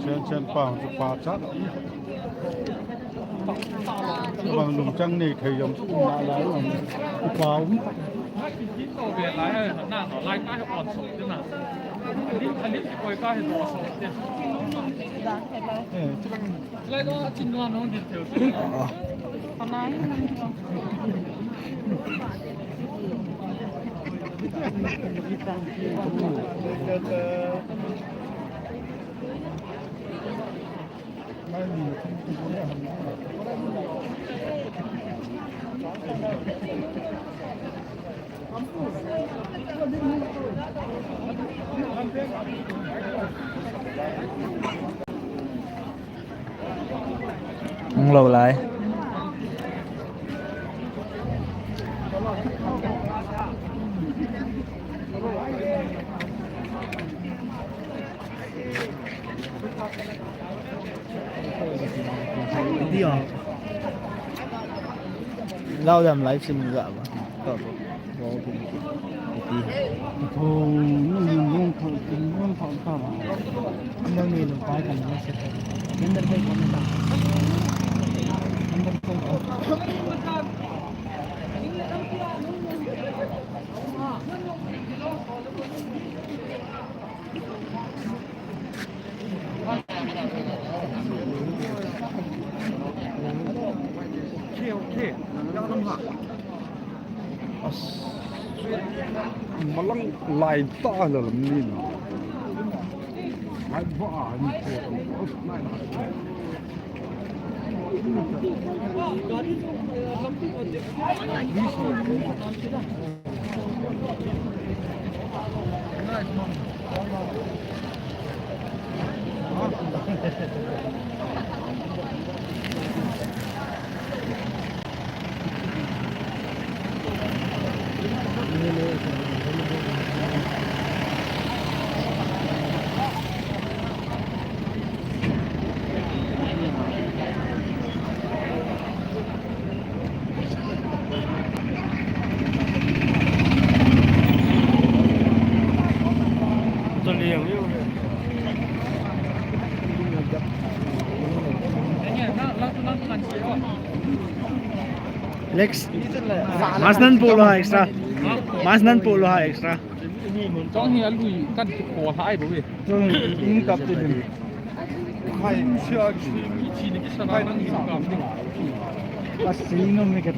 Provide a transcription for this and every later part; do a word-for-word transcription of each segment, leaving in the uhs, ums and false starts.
Chen chen pa, pa cha. Bang lungchang nei thei jong chu um na lai um. Pa um. Lai ka on so na. Lim, lim koi ka he do so. Eh, chulang. Hung lou lai. Dio. Lau dam live stream ga ba. To to. Bo ki. Iti. To, ni ni ni ko ni ko ta ba. Ni ni lo pa ka ni se. Under ko ko ta. Under ko ko. Okay, okay. As, malang lai ta la lam ni na. Lai ba ni ko. As, nai na. Lex, mas nan polo ha extra. Mas nan polo ha extra. Chong hi alui kan ki ko hai bo ve. Chong in kap te din. Khai sia ki chi ni ki sana nang ni kam ni. Asino me kat.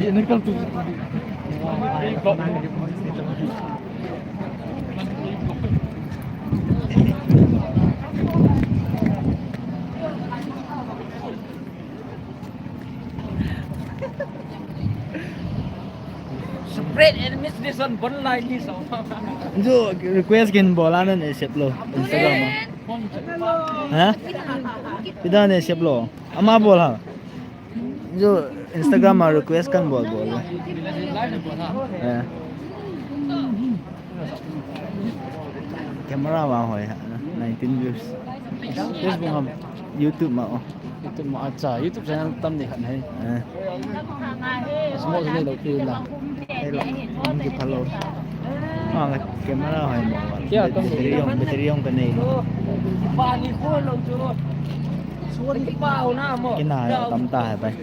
Ye ne kal tu. Spread and miss this one, bon lai ni so. Jo request kin bola na ne sep lo Instagram ma. Ha? Pida ne sep lo. Ama bol ha. Jo Instagram ma request kan bol bol. Eh. Camera ma hoi ha, nineteen views. Facebook ham, YouTube ma o. YouTube ma acha, YouTube channel tam ni khat hai. Eh. Small ni lo pi la. Hello. Ki follow. Ma camera hoi ma. Kya tam ni? Battery jong, battery jong ka nei. Pa ni ko lo chu. Suan ki pa na mo. Kina ya tam ta hai pai.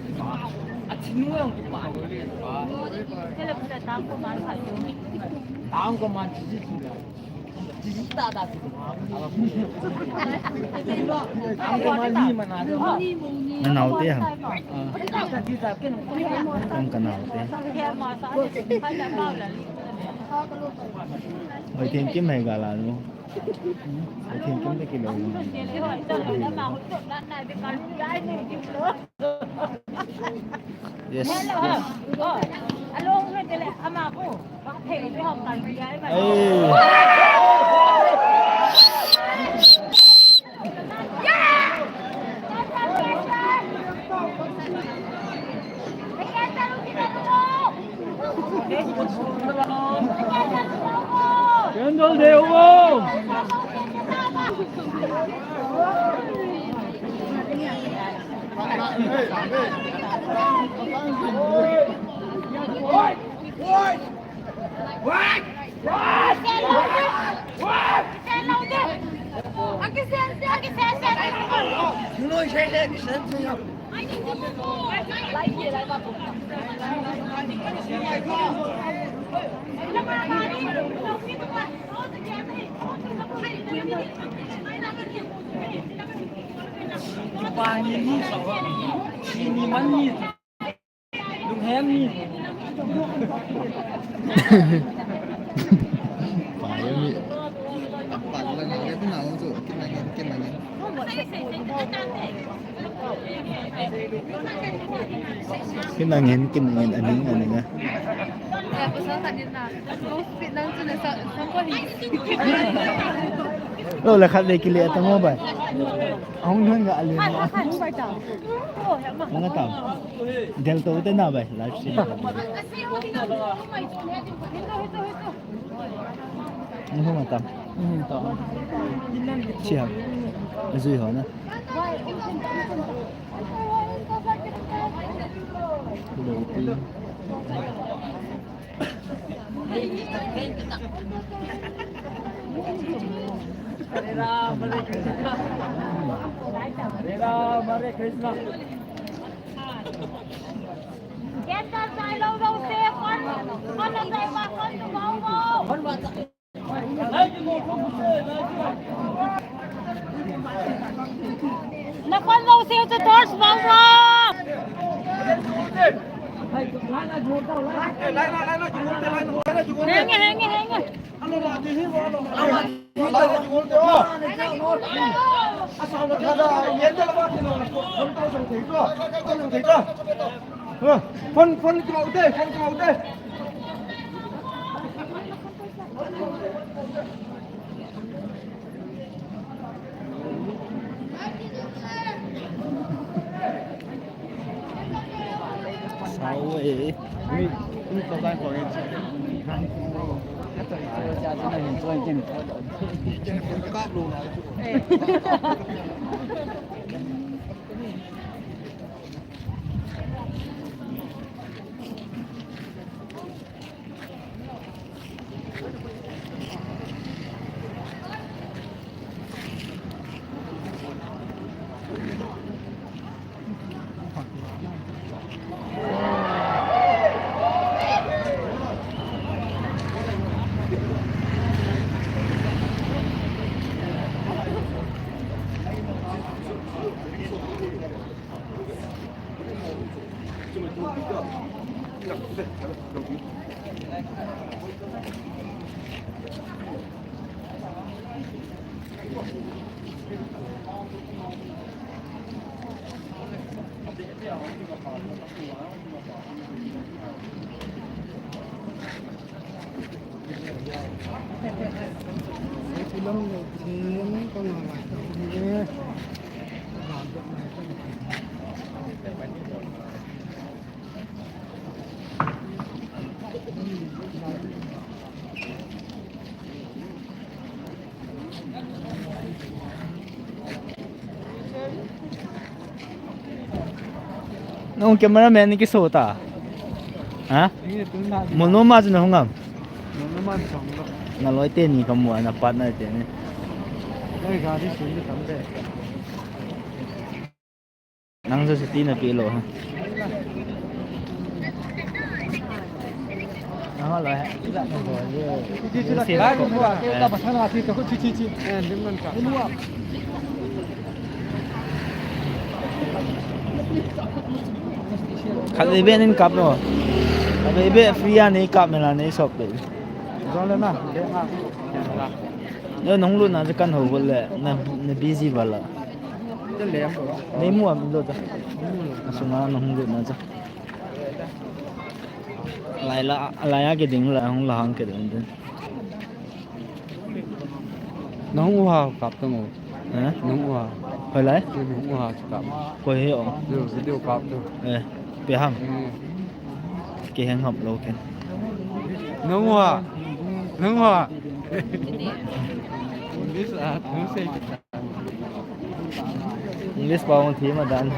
Nanaote ham? Kong kanaote. Hoi thengkim hei gala nu. Hoi thengkim te kilo. Yes, yes. Hey. Kendall de Hugo. Kipa ni ni sa. Sini man ni. Lunghem ni. Pai mi. Apan lang ni, ito na, ito. Kinangin, kinangin. Kinangin, kinangin, aning, aning, ah. Lo, la khat le kile ta mo bai. Ahung lhun ga ale mo. Manga tam. Del to te na bai, live stream. Ahung tam. Chia. Zui ho na. Hare Ram, Hare Krishna. Hare Ram, Hare Krishna. Nakon lo se tu torch bang bang. Henge, henge, henge. Phone, phone kima ute, phone kima ute. Sao e. Nung cameraman ni kiso ta. Ha? Mono ma chu na hung am? Mono ma chu hung lo. Na loi teni kamu a, na partner teni. Loi gari sun de tam de. Nang sa siti na pilo ha. Khat vei beh in kap no. Khat vei beh free a nei kap mela nei sop beh. Jong le na, le na. Yo nong lut na kan ho le na, na busy bala. Nei mu am lo ta. Asunga nong lut na cha. Lai la, lai a ke ding la, hung la hang ke ding din. Nahung uha kap tamo. Ha? Nahung uha. Hoilai? Nahung uha kap. Koi he o. Yo, video kap tu. Eh, pe hang. Eh. Ke hang hap lo ken. Nahung uha. Nahung uha. English a, nahung sei. English pa hung thi ma dan.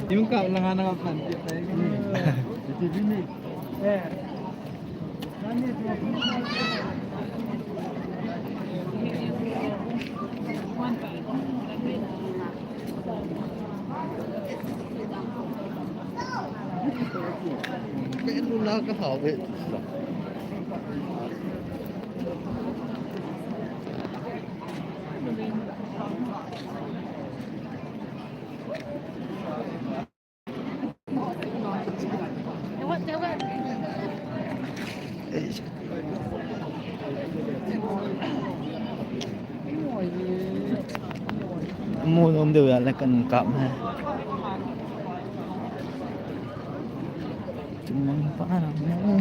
Yung ka, lang nga nakapanti tayo. Kaya nung nakakahawa eh. Mu nom deu ya le kan kap he. Tumang pa na mu.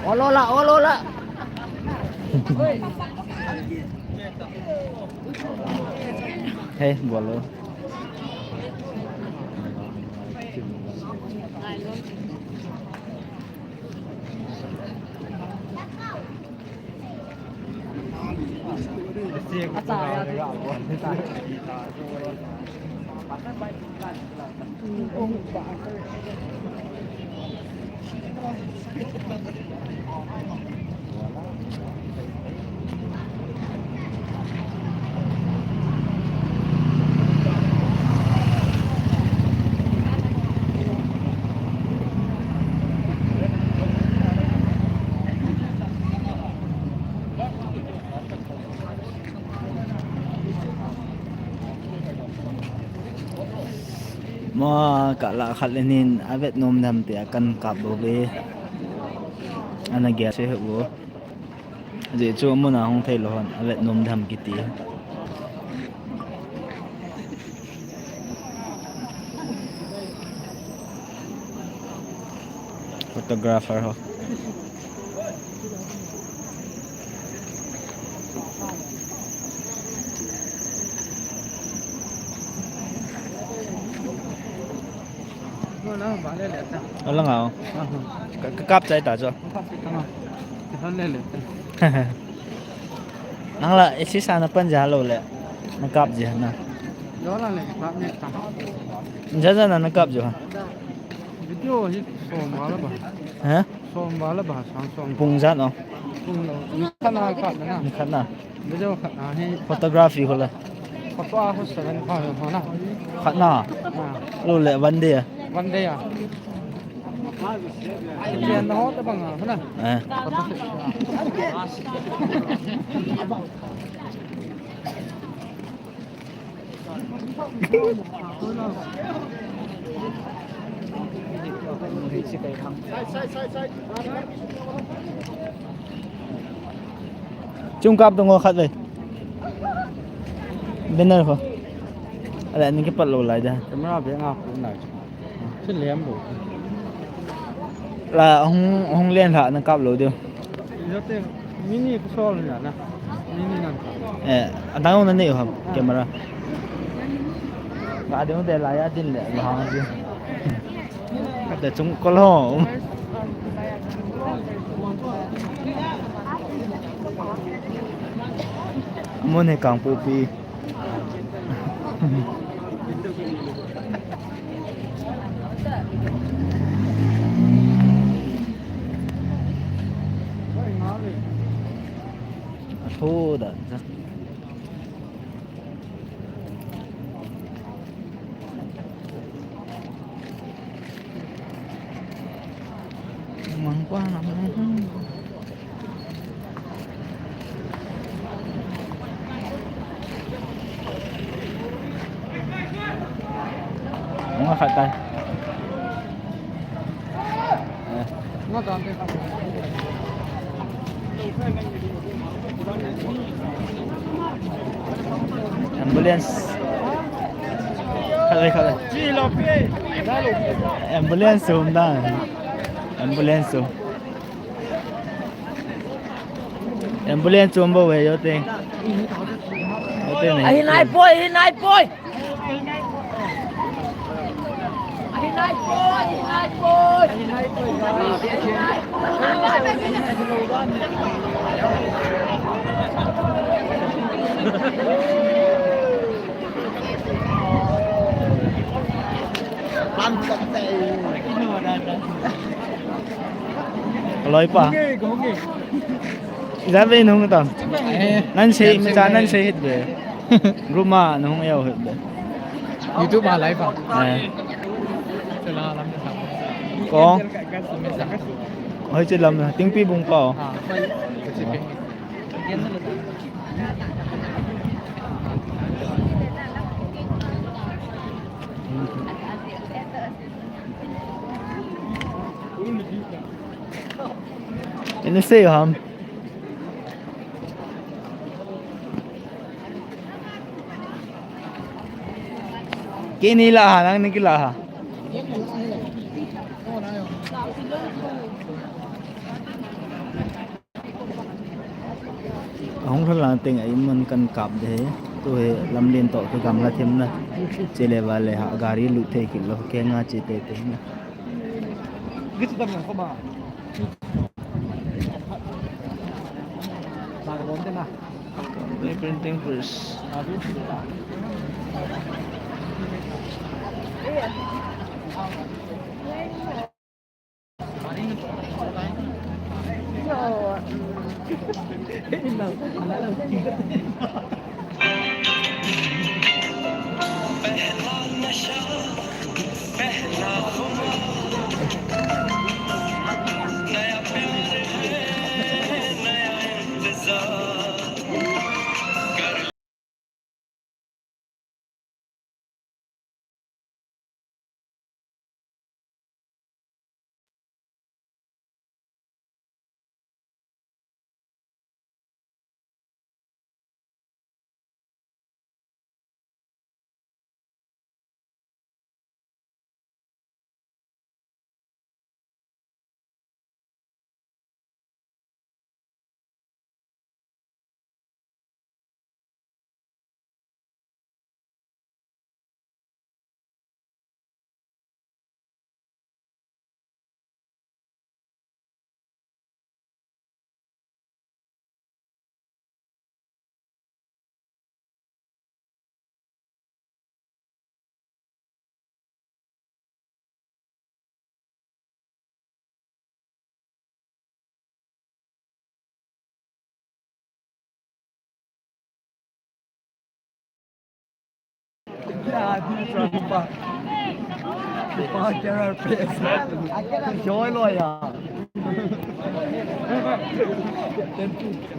Olola, olola. Hey, bolo. Ma, kala khat le nin, avet nom dam te akan kap bou ve. Ana gel se ho. Ajeh chu amun a hung thei lou hon, avet nom dam kiti. Photographer ho. Alang a. Ka, ka kap chai ta chu. Nang la, eh, sisa na pan ja lo le. Na kap ji na. Lo la le, kap ni ta. Ja ja na, na kap ji ha. Video hi som wala ba. Ha? Som wala ba, sang som. Pung ja no. Pung lo. Ni khat na kap na. Ni khat na. Video khat na hi. Photography ho la. Photo a ho seven pha ho na. Khat na. Ah. Lo le, one day a. One day a. Pathen na ho tabang a, ho na. Eh. Photo. Chung kap dong khat ve. Banner ko. Ala, ni kipat lo lai da. Camera be nga ko na. Chu lem bo. La hung, hung len ha na kap lo diu. Jote mini ko sol na na. Mini nan ka. Eh, adang na nei ham camera. Ga ding de la ya din le la ha ji. Ka de chung ko lo. Mun he Kangpokpi. Atho da. Mang pa na. Nga khat tai. Eh. Ambulance. Khat le, khat le. Ambulance um da. Ambulance um. Ambulance um bo ve yo te. Yo te nei. Ahi nai poi, ahi nai poi. Loi pa. Jave nung ta. Nan sei, mi cha nan sei hit be. Group ma nung yau hit be. YouTube ma live a. Eh. Kong. Hoi che lam na. Tingpi bung pa. Ah. Inu sei ham. Kini la ha, nang ni kila ha. Ahung lhon lang teng a in man kan kap de he. Tu he lamlen toh ka gamla them na. Chele vale ha gari lut thei kit lou, kenga che tei tei na. Printing press.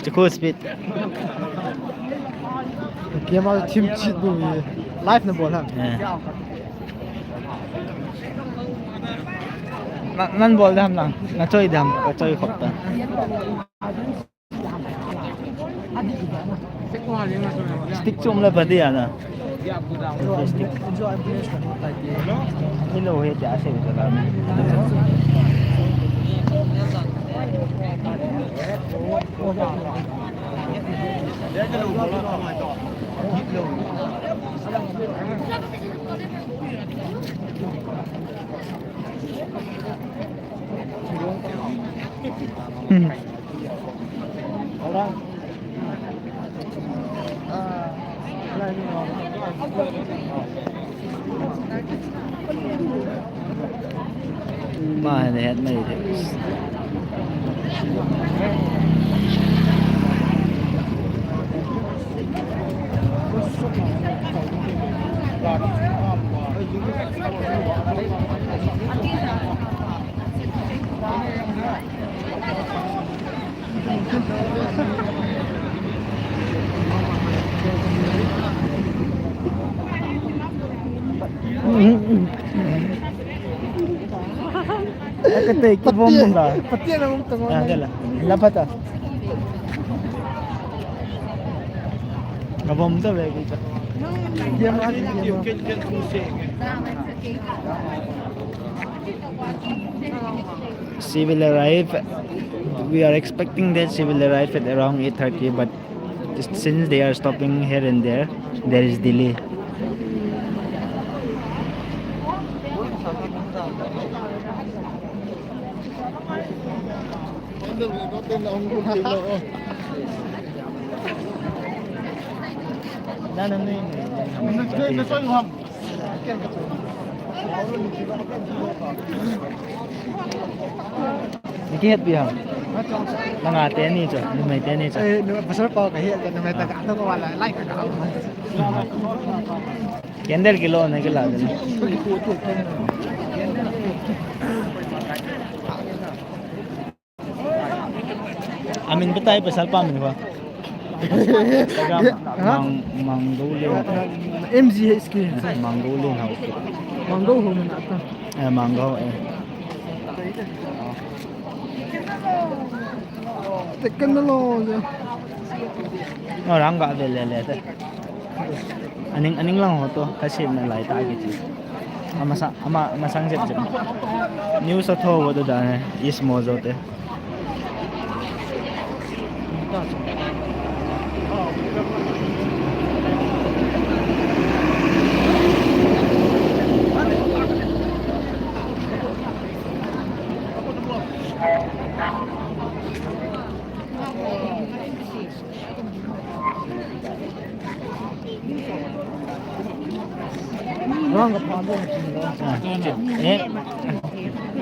Chukhu speed. Camera thim chit bu hi. Live na bol ha. Eh. Na, nan bol dam lang. Na choi dam, ka choi khop ta. Stick chu um le pha dia na. Stick. Hello, he, te ase u jala. Hmm. Ma, they had made it. Aka tei ki vom la. Pati na um tang. Ah, dela. La pata. Ka vom to ve ki ta. Dia ma, dia ma. She will arrive. We are expecting that she will arrive at around eight thirty, but since they are stopping here and there, there is delay. Ni kihet pi ham? Nanga teni chu, numei teni chu. Eh, nu, pasal pa kahet, numei ta ka, to ko wala, like ka. Candle kilo na kila din. Amin betai pasal pa min ko. Instagram, ha? Mang, Mango Lane. M G H K. Mango Lane house. Mango ho min ata. Eh, Mango, eh. Tekan na lo. Orang ga de le le te. Aning, aning lang ho to, ka sim na lai ta ki ti. Ama sa, ama, ama sang jep jep. News a tho wo do da ne, is mo zo te. Rang ka pha de. Ah, eh.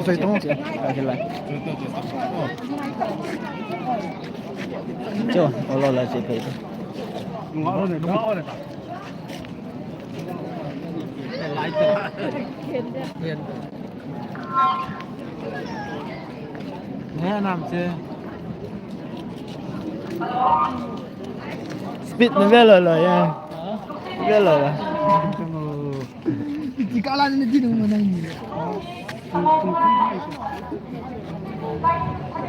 Soi tong. Ah, kila. Cho, olo la che pe. Nge nam che. Speed na ve lo lo ya. Ve lo lo. Ti ka la ni di nu na ni.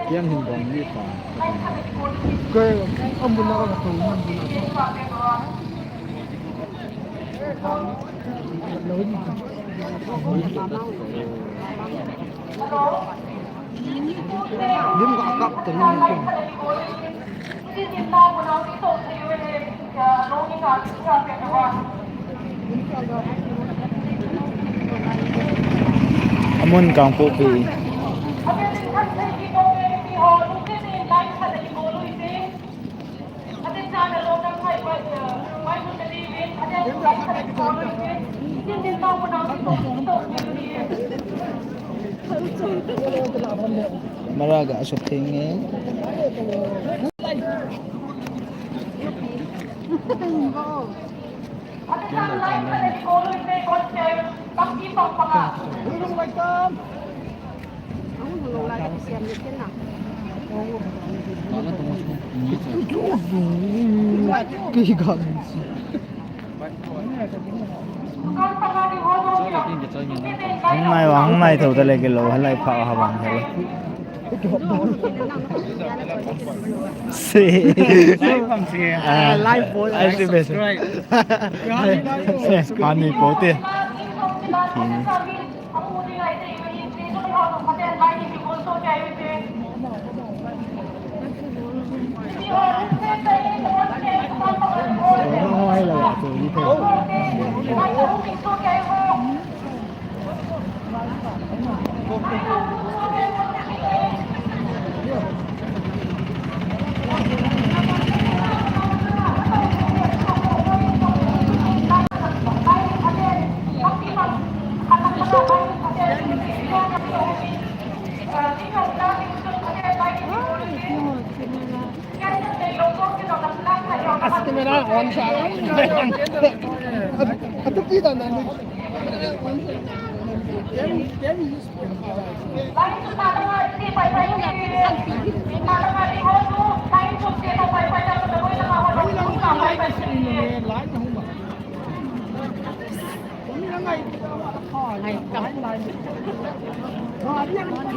Kiang hin dong ni ta. Ke am bu na ka to ni bu na. Lim ka kap te lim ko. Amun kang pu pi. Mara ga asuk thing e. Hung nai va, hung nai thou ta le kilo, halai pha ha vang hel. Se. Ah, live bol. Ai, se be. Subscribe. Se, mani po te. Hmm. As camera on sa. Atu kita na ni. Can, can you use for line to start, line to start, line to start, line to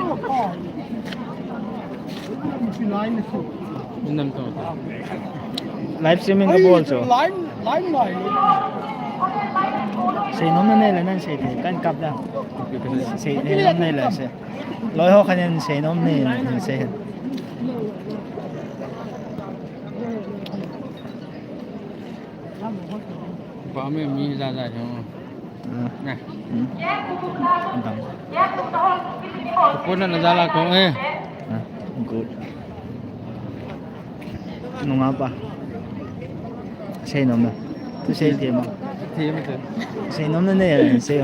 start. Live streaming ka bol chu. Seinom nanei le nan sei thei, kan kap da. Seinom nanei le sei. Loi ho khan in seinom nei, sei hen. Pa me mi ja ja hiong. Ah. Na. Hmm. Dang. Ko na na ja la ko e. Ah, good. Nunga pa. Seinom na. Tu sei thei ma. Thei ma te. Seinom nanei, sei.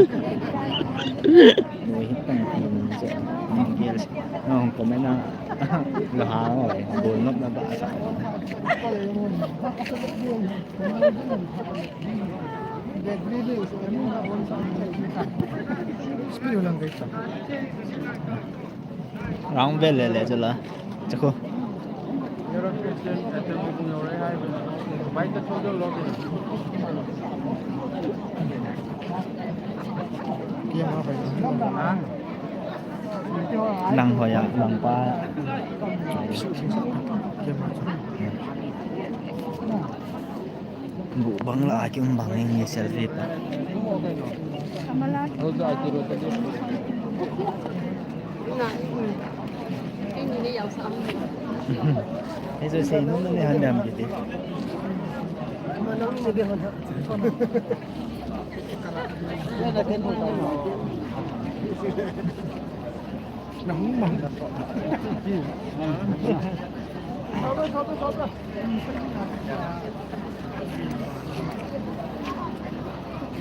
Noi hi tang tang se. Ni gel. No comment na. La ha ngoi. Bol nop na ba sa. Rang vel le le chu la. Chu khu. Lang hoi a, lang pa. Bu bang la a ki um bang ni selfie pa. Eso sei nom nanei han dam kiti.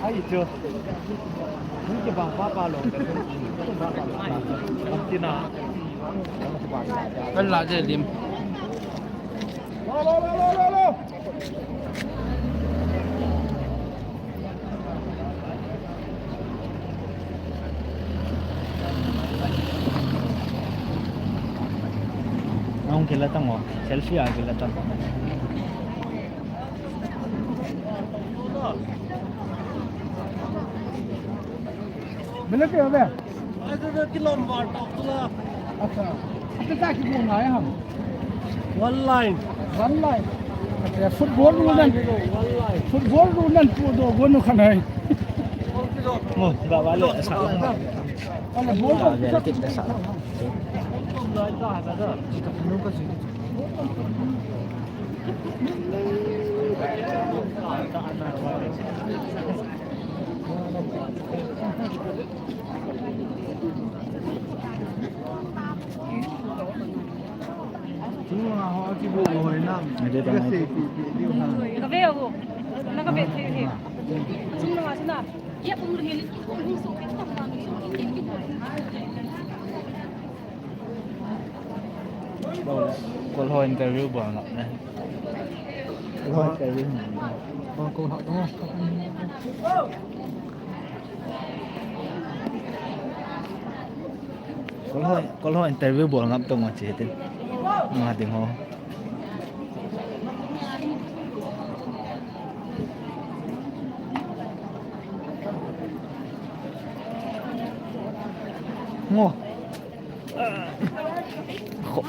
Ai chu. Ni ke bang pa pa lo. Kan la je lim. Ahung kila tang o, selfie a kila tang. Mila ke hobe? Acha. Kitna ki bol hai hum? One line. One line. Acha, football rule nan. One line. Football rule nan pu do gonu khan hai. Mo, ga wale sa. Wale bol do. Ga wale kitna sa. Kol ho interview bol na ne. Kol ho interview. Kol ho. Kol ho, kol ho interview bol ngap tong che tin. Nga ding ho. Ngo. Kho.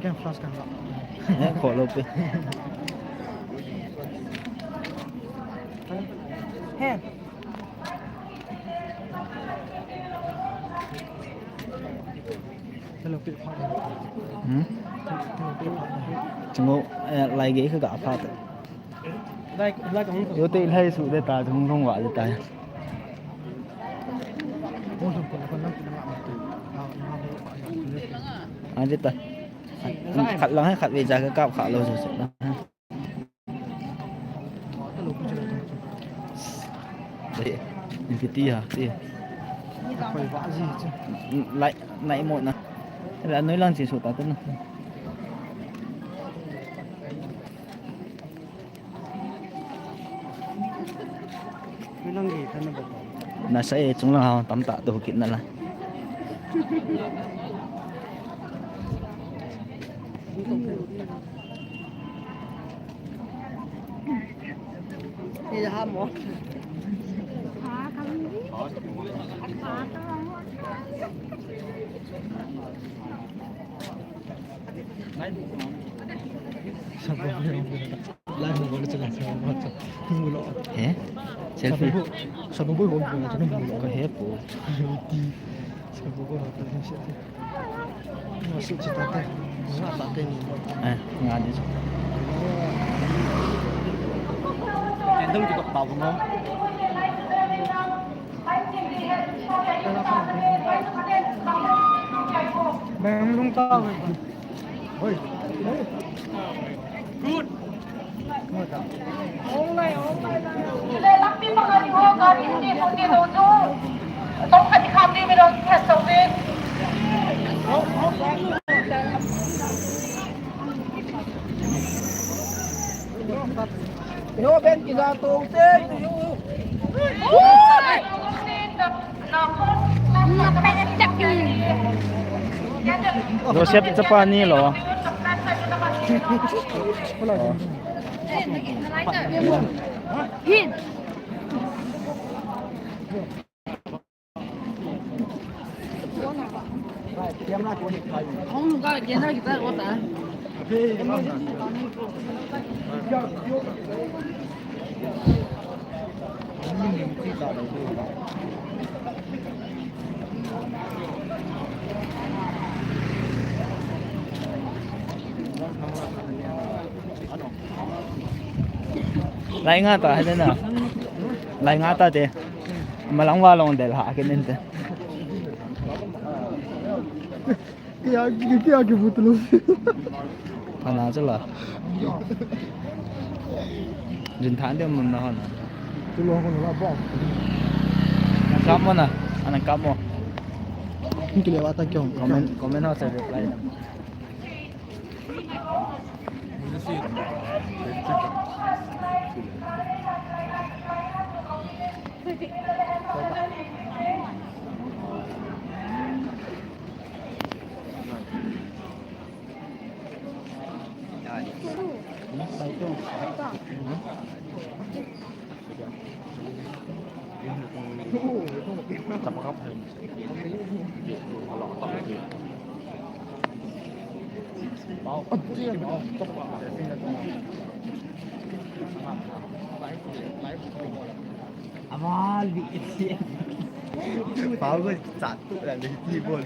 Ken flask kan ba. Eh, kholo pe. He. Hello, pe pha. Hmm? Hello, pe pha. Chungo, eh, lai ge kha ga pha ta. Yo te lai su de ta, hung hung wa de ta. A de ta. Khat lang hai khat ve ja ka kap kha lo su su. Ti ha ti. Lai, lai mo na. La noi lang chi su ta ta na. Nasa e, chunglang hao tam ta tu kit na la. He? Selfie? Ka he po. Eh, nga di. Yo, ben, kija tong te. Joseph chapa ni lo. Lai nga ta, hai na. Lai nga ta te. Malang wa long del ha, kin te. Kya, kya, kya, kya butlo. Ana chala. Jin than de mun na hon. Tu lo hon la ba. Kamo na, ana kamo. Ni kile wa ta kyo. Comment, comment ho se reply. Aval di. Pau ko satu lah dari tibol.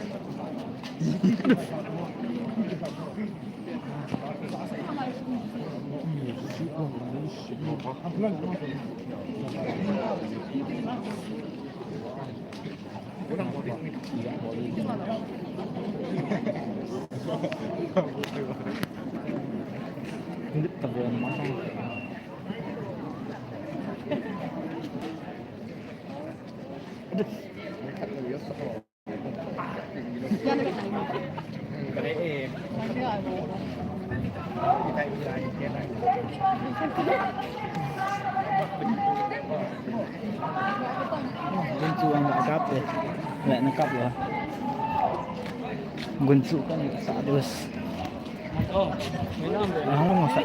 Gunchu ang agap eh. Wala na kap lo. Gunchu kan sa dos. Ang mo sa.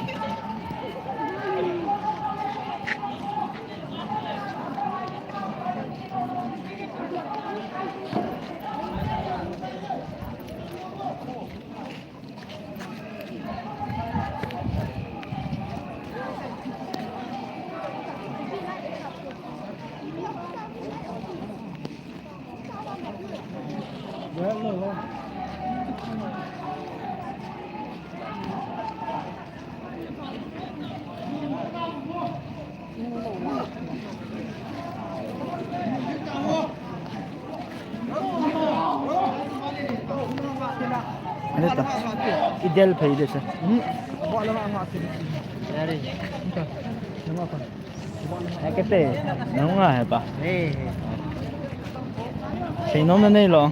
Ano to? Ideal pay din siya. Hmm. Aba lang ang atin. Sorry. Ito. Ano pa? Ay, kasi, ano nga, eh, pa? Eh, eh. Sino na nilo?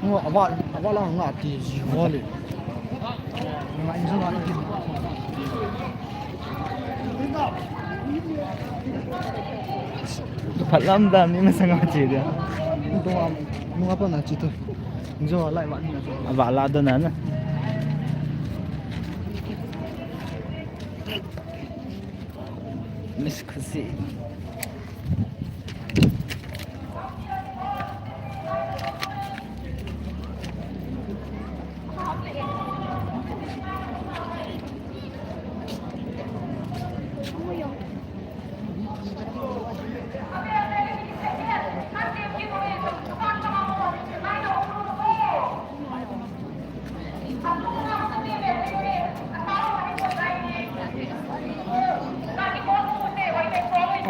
Nga, aba, aba lang nga, ti ji wali. Nga, insan nga, ti. Phalam da, mi masang nga, ti dia. Ito nga, mga pa na, ti to. Insan nga, lai, ma, ni na, ti. Aba, la, do na, na. Miss Khusi.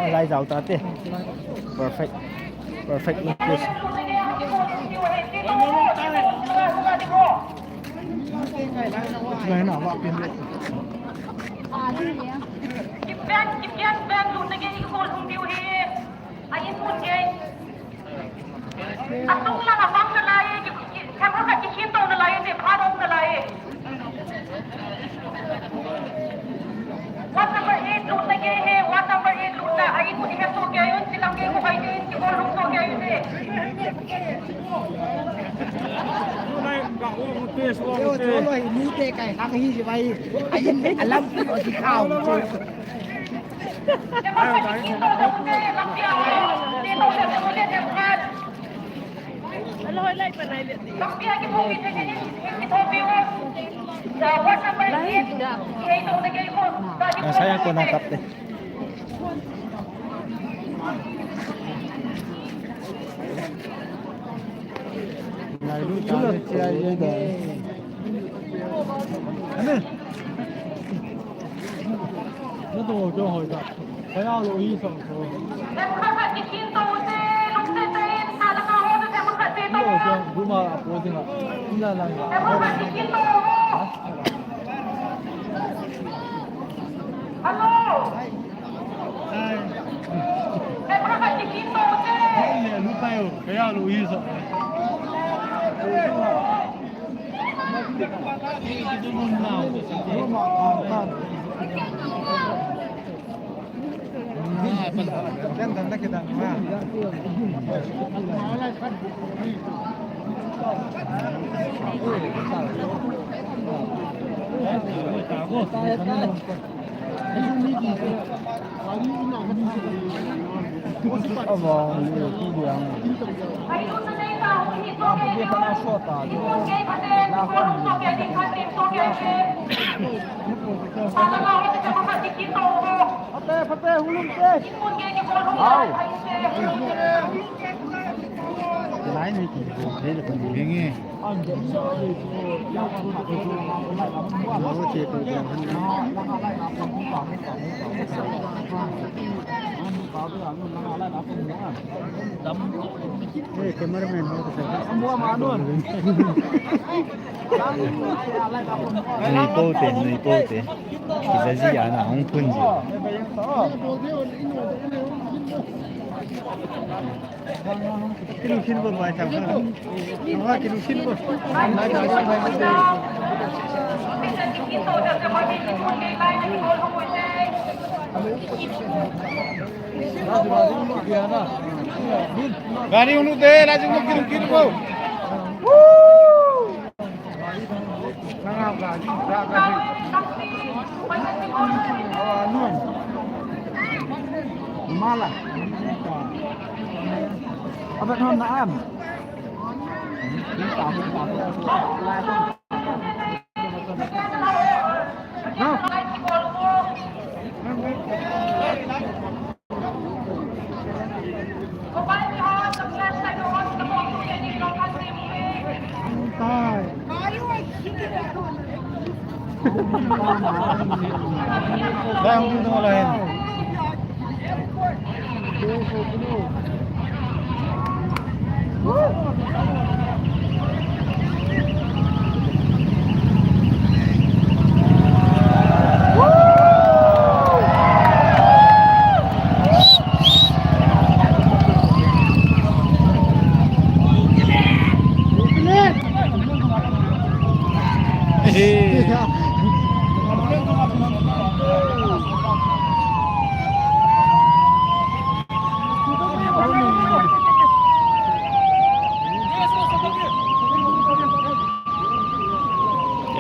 Oh, lai jao ta te. Perfect. Perfect location. Lai na, wa pin le. Kipian, kipian, ban lu te ke i ko lhung diu hi. A in mun ke. Atung lang a bang nalai, ki, ki, camera khat kikhin to nalai, te pha dong nalai. Ward number eight lut na ke he, ward number eight lut na. A in mun he to ke yun, silang ke ko kai ke, ki ko lung to ke yun he. Yo, cholo hi, ni te kai, hang hi, vai. A in, alam, o si khao. Ang saya ko ng kape. Ano? Ano to, to, to? Hey, cameraman, Nui pote, nui pote. Kizazi ana hung phun ji. Kilu khin bo bai tham. Wa kilu khin bo. Gari unu de, lajing mo kilu khin bo. Mala. Apa tu nak am?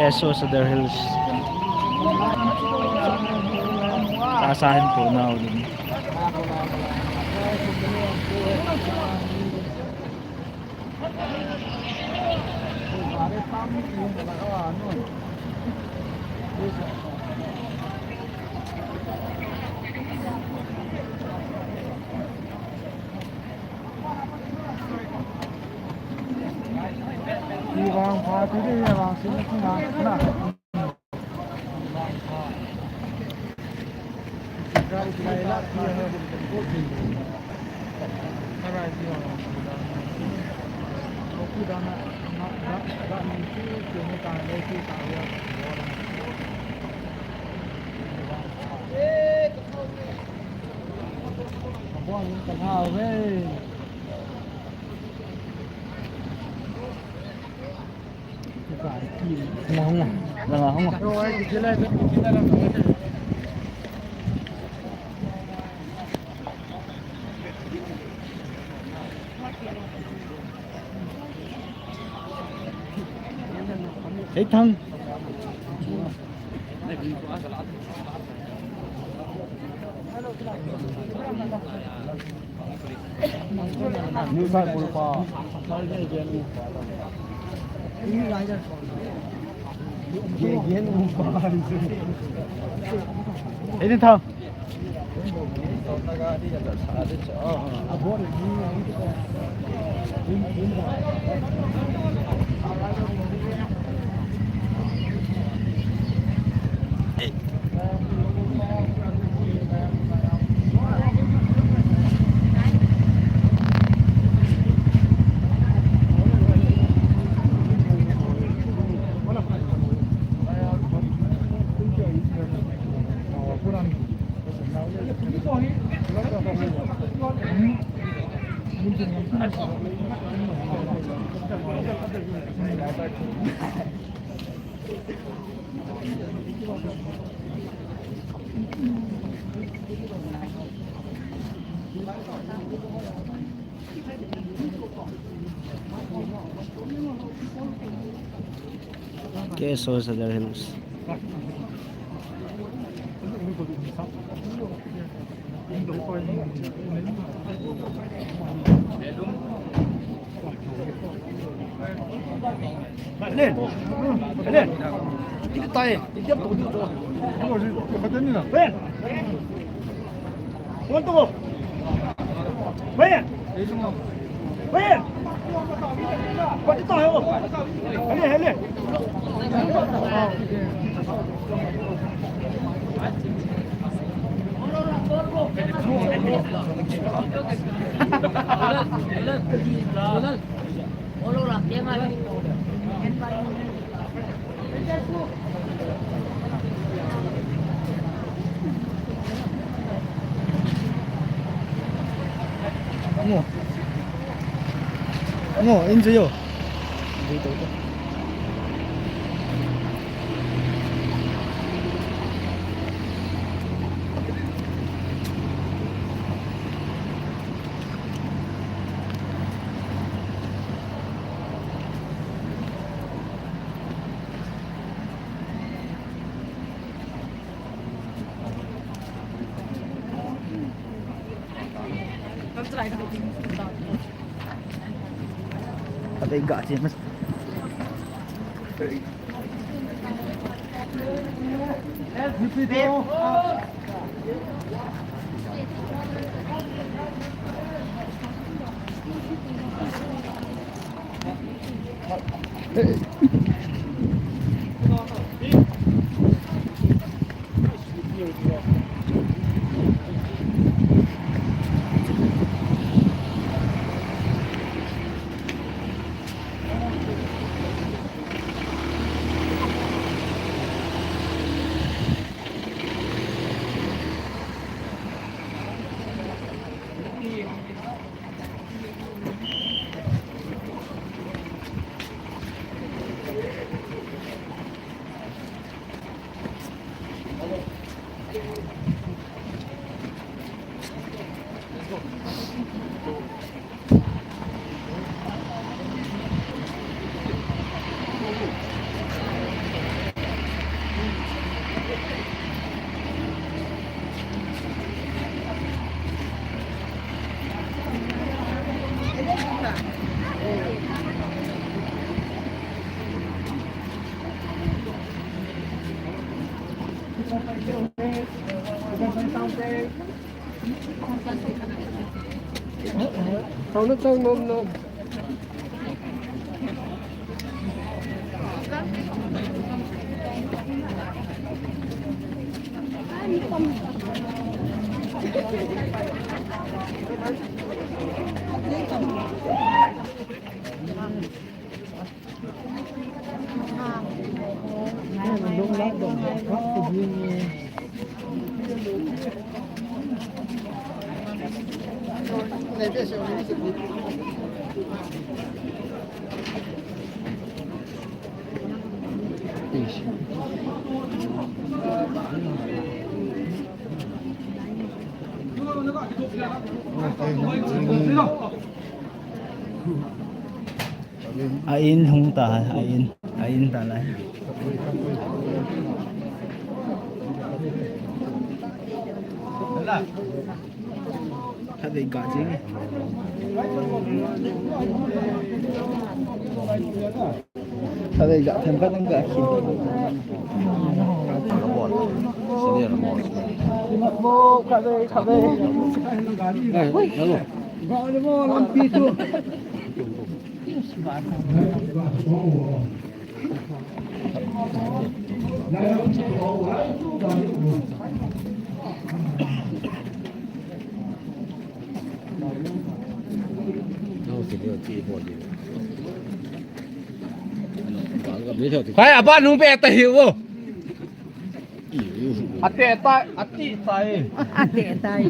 Esso Sadar Hills. Tasahin po na ulit. Thang. Thang. Esso Sadar Hills. Alen. Alen. Tika tai. Tika to. Alen. One to go. Alen. Alen. Pati to. Alen, alen. Amo. Amo, enjoy yo. Enjoy to. Khatvei ga che mas. Tao na tao nom nom. A in hung ta, a in, a in ta lai. Khatvei ga jing. Khatvei ga them khat in ga khin. Khatvei, khatvei. Lampi chu. Hai, apa nung pe ta hiu. Ate tai, ati tai. Ate tai.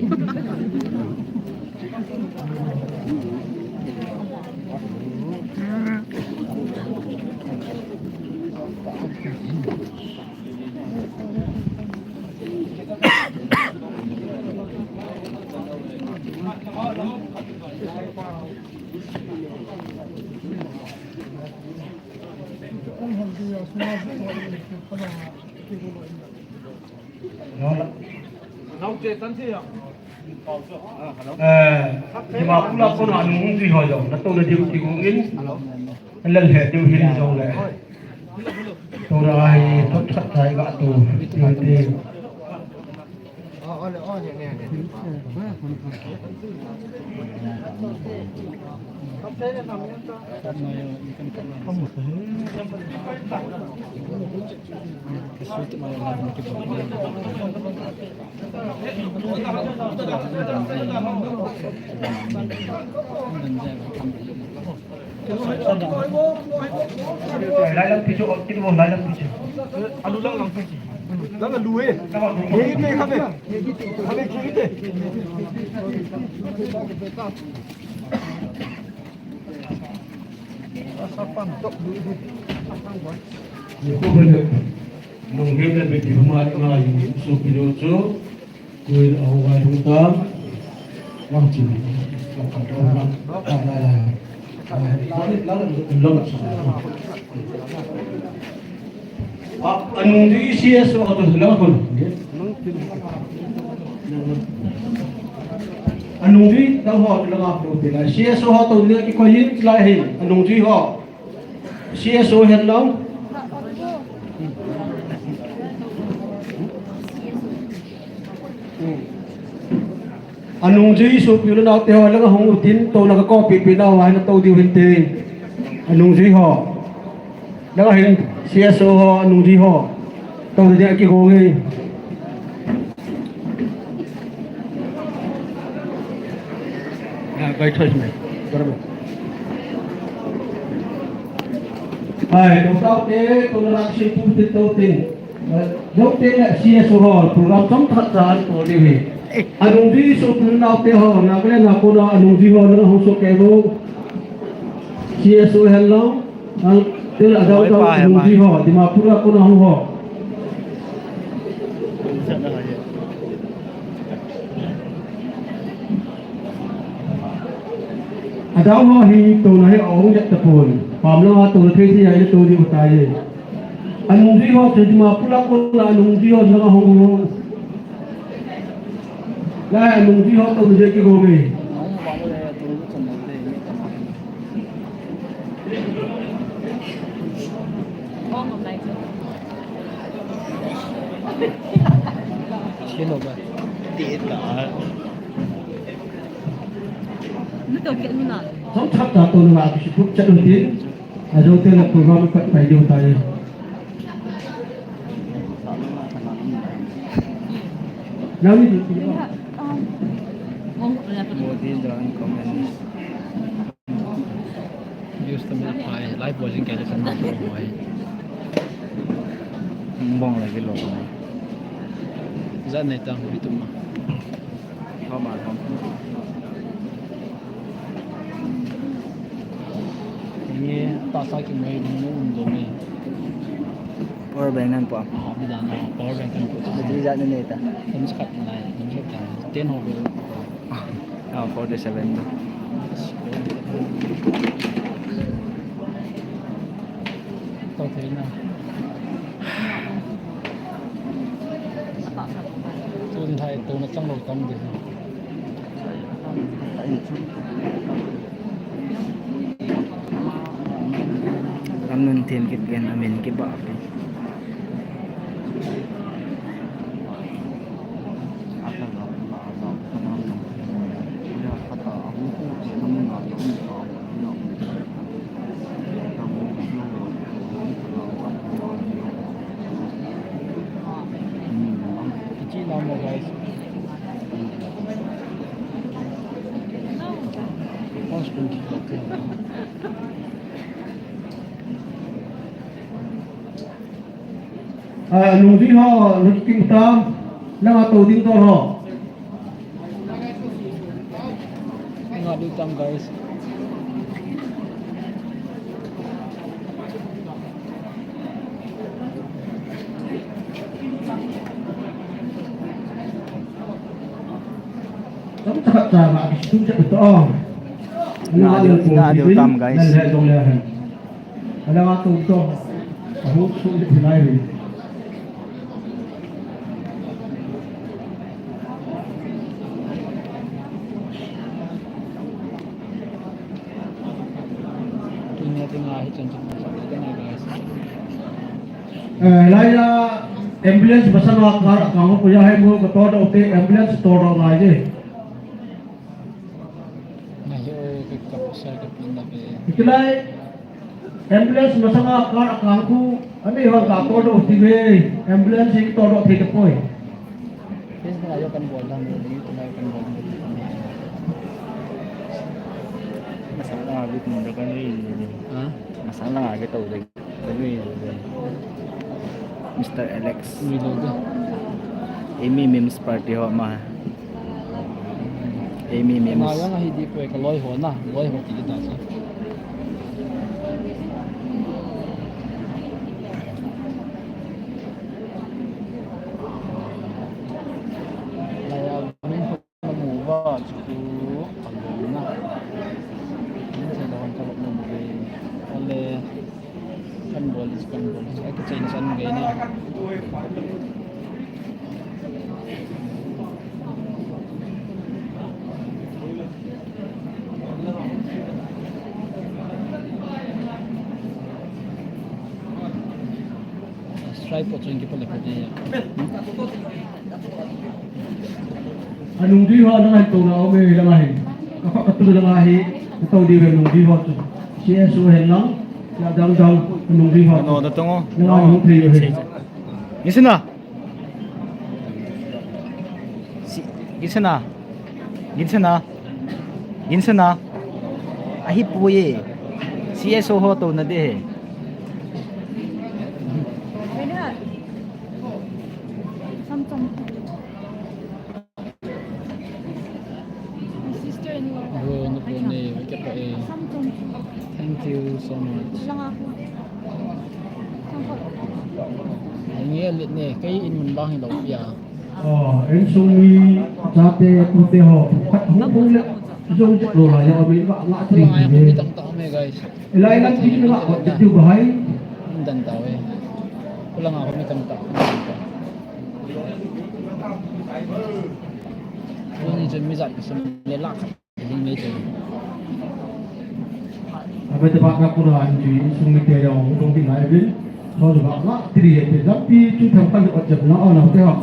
Nau che tan che ya. Eh, Dimapur a kona anungjui ho jong natouna diu kigong in, nalel he diu hin jongle. Tua hi thot thot thai ga tu, tu ti. Lai lang picture, oh, kit mo, lai lang picture. Alu lang lang picture. Lang alu eh. Ye kit khabe. Ye kit khabe, ye kit. Asa pan tok du. Ye ko bele. Nung him le beti huma ngai su picture chu. Kuin a hung vai hung tam. Lang chin. Lang chin. Lang, lang, lang. Lang, lang, lang. A, anungjui C S O ho to lang kon. Anungjui tao ho lang a ko te la. C S O ho to le ki ko yin la hin. Anungjui ho. C S O hen lang. Anungjui sopi u le nao te ho, lang a hung utin, touna ka copy pi nau, ahin tou diu hinte. Anungjui ho. Lang a hin C S O ho, anungjui ho. Tou dia kigong e. Ah, kai thoi me. Barabar. Hai, tou tao te, touna ka si pu te tou te. Jong te le C S O ho, program chomkhat cha an to diu hi. Anungjui sopi u le nao te ho, Nagaland a kona anungjui ho, lang a hung soh kei vo. C S O hen lang, ang te le adang adang anungjui ho, Dimapur a kona hung ho. Adang ho hi touna hi ahung jep tapon. Pam lang a touna thei thei a ile tou diu tai. Anungjui ho chu Dimapur a kona anungjui ho lang a hung ho. Lai anungjui ho touna dia kigong e. Sino ba? Tita. Chomkhat cha touna ka si pu chat utin. Ajou te le program pat pai diu tai. Nang ni tu. Modi drawing comment. Use the map by live watching condition. Bong lagi lo. Zat nei tang bitum. Thoma, thoma. Nge, tasa ki mai ding no um do me. Power bank nan po. Abi dan na, power bank kan po. Battery jat na ne ta. Kan skat na, kan skat na. Ten ho be. Ah, forty-seven do. Tao thei na. Tun thai, tun a chang lo tam de. Lam nun thim kit gen, amin kibah kit. Kichi na mo, guys. Ah, nungjui ho, nungjui ta, nang a tou ding to ho. Nga du tam, guys. Tam ta ta ma, tum ta to. Nga du, nga du tam, guys. Ala nga tou to. Ahu su ni lai ri. Dinga hi chun chun sa dinga guys. Eh, lai ya ambulance masanga kar kang ko ya hai mo ko to do te ambulance to do lai je. Ngai ho ke ka sa ka pin da pe. Ikilai ambulance masanga kar kang ko ani ho ka to do ti ve ambulance hi to do te ke poi. Please, na ayo kan bol lang, ni tu na ayo kan bol lang. Masala nga bit mo da kan ni. Ha? Masala nga bit tau da kan ni. Mister Alex. Ni lo da. Emi memes party ho ma. Emi memes. Na yang hi di ko ka loi ho na, loi ho ti da sa. Laya min ho na mu va chu tu alona. Min se da hon ka lo na mu ve. Ale kan bol is kan bol. Ai ka chain san ge na. Strike po chun ki pole pole ya. Anung dui ho na to na o me la ma hin. Ka ka tu la ma hi. To di ve nung dui ho tu. C S O hen lang. Ya dang dang nung dui ho. No da tongo. Na nung thei ve. Isina. Si, isina. Ginsana. Ginsana. Ahi puye. C S O ho to na de he. Samtam. My sister-in-law. Bro, no po ne, wake up eh. Samtam. Thank you so much. Lang ako. Samtam. Nge lit ne, kei in mun bang hi lo pia. Oh, insung mi chate pute ho. Khat hung hung le. Jong lo la ya mi ba nga tri. Kulang ai mi tam ta me guys. Ilai lang ti na ko ti tu bahai. Dan ta we. Kulang ai mi tam ta. Kuni chen mi jat kisam le la. Abe te ba ka kura anju insung mi te ya hung dong ti lai bin. Ho ba nga tri ye te dam pi chu tham kan ot jep na ona te ha.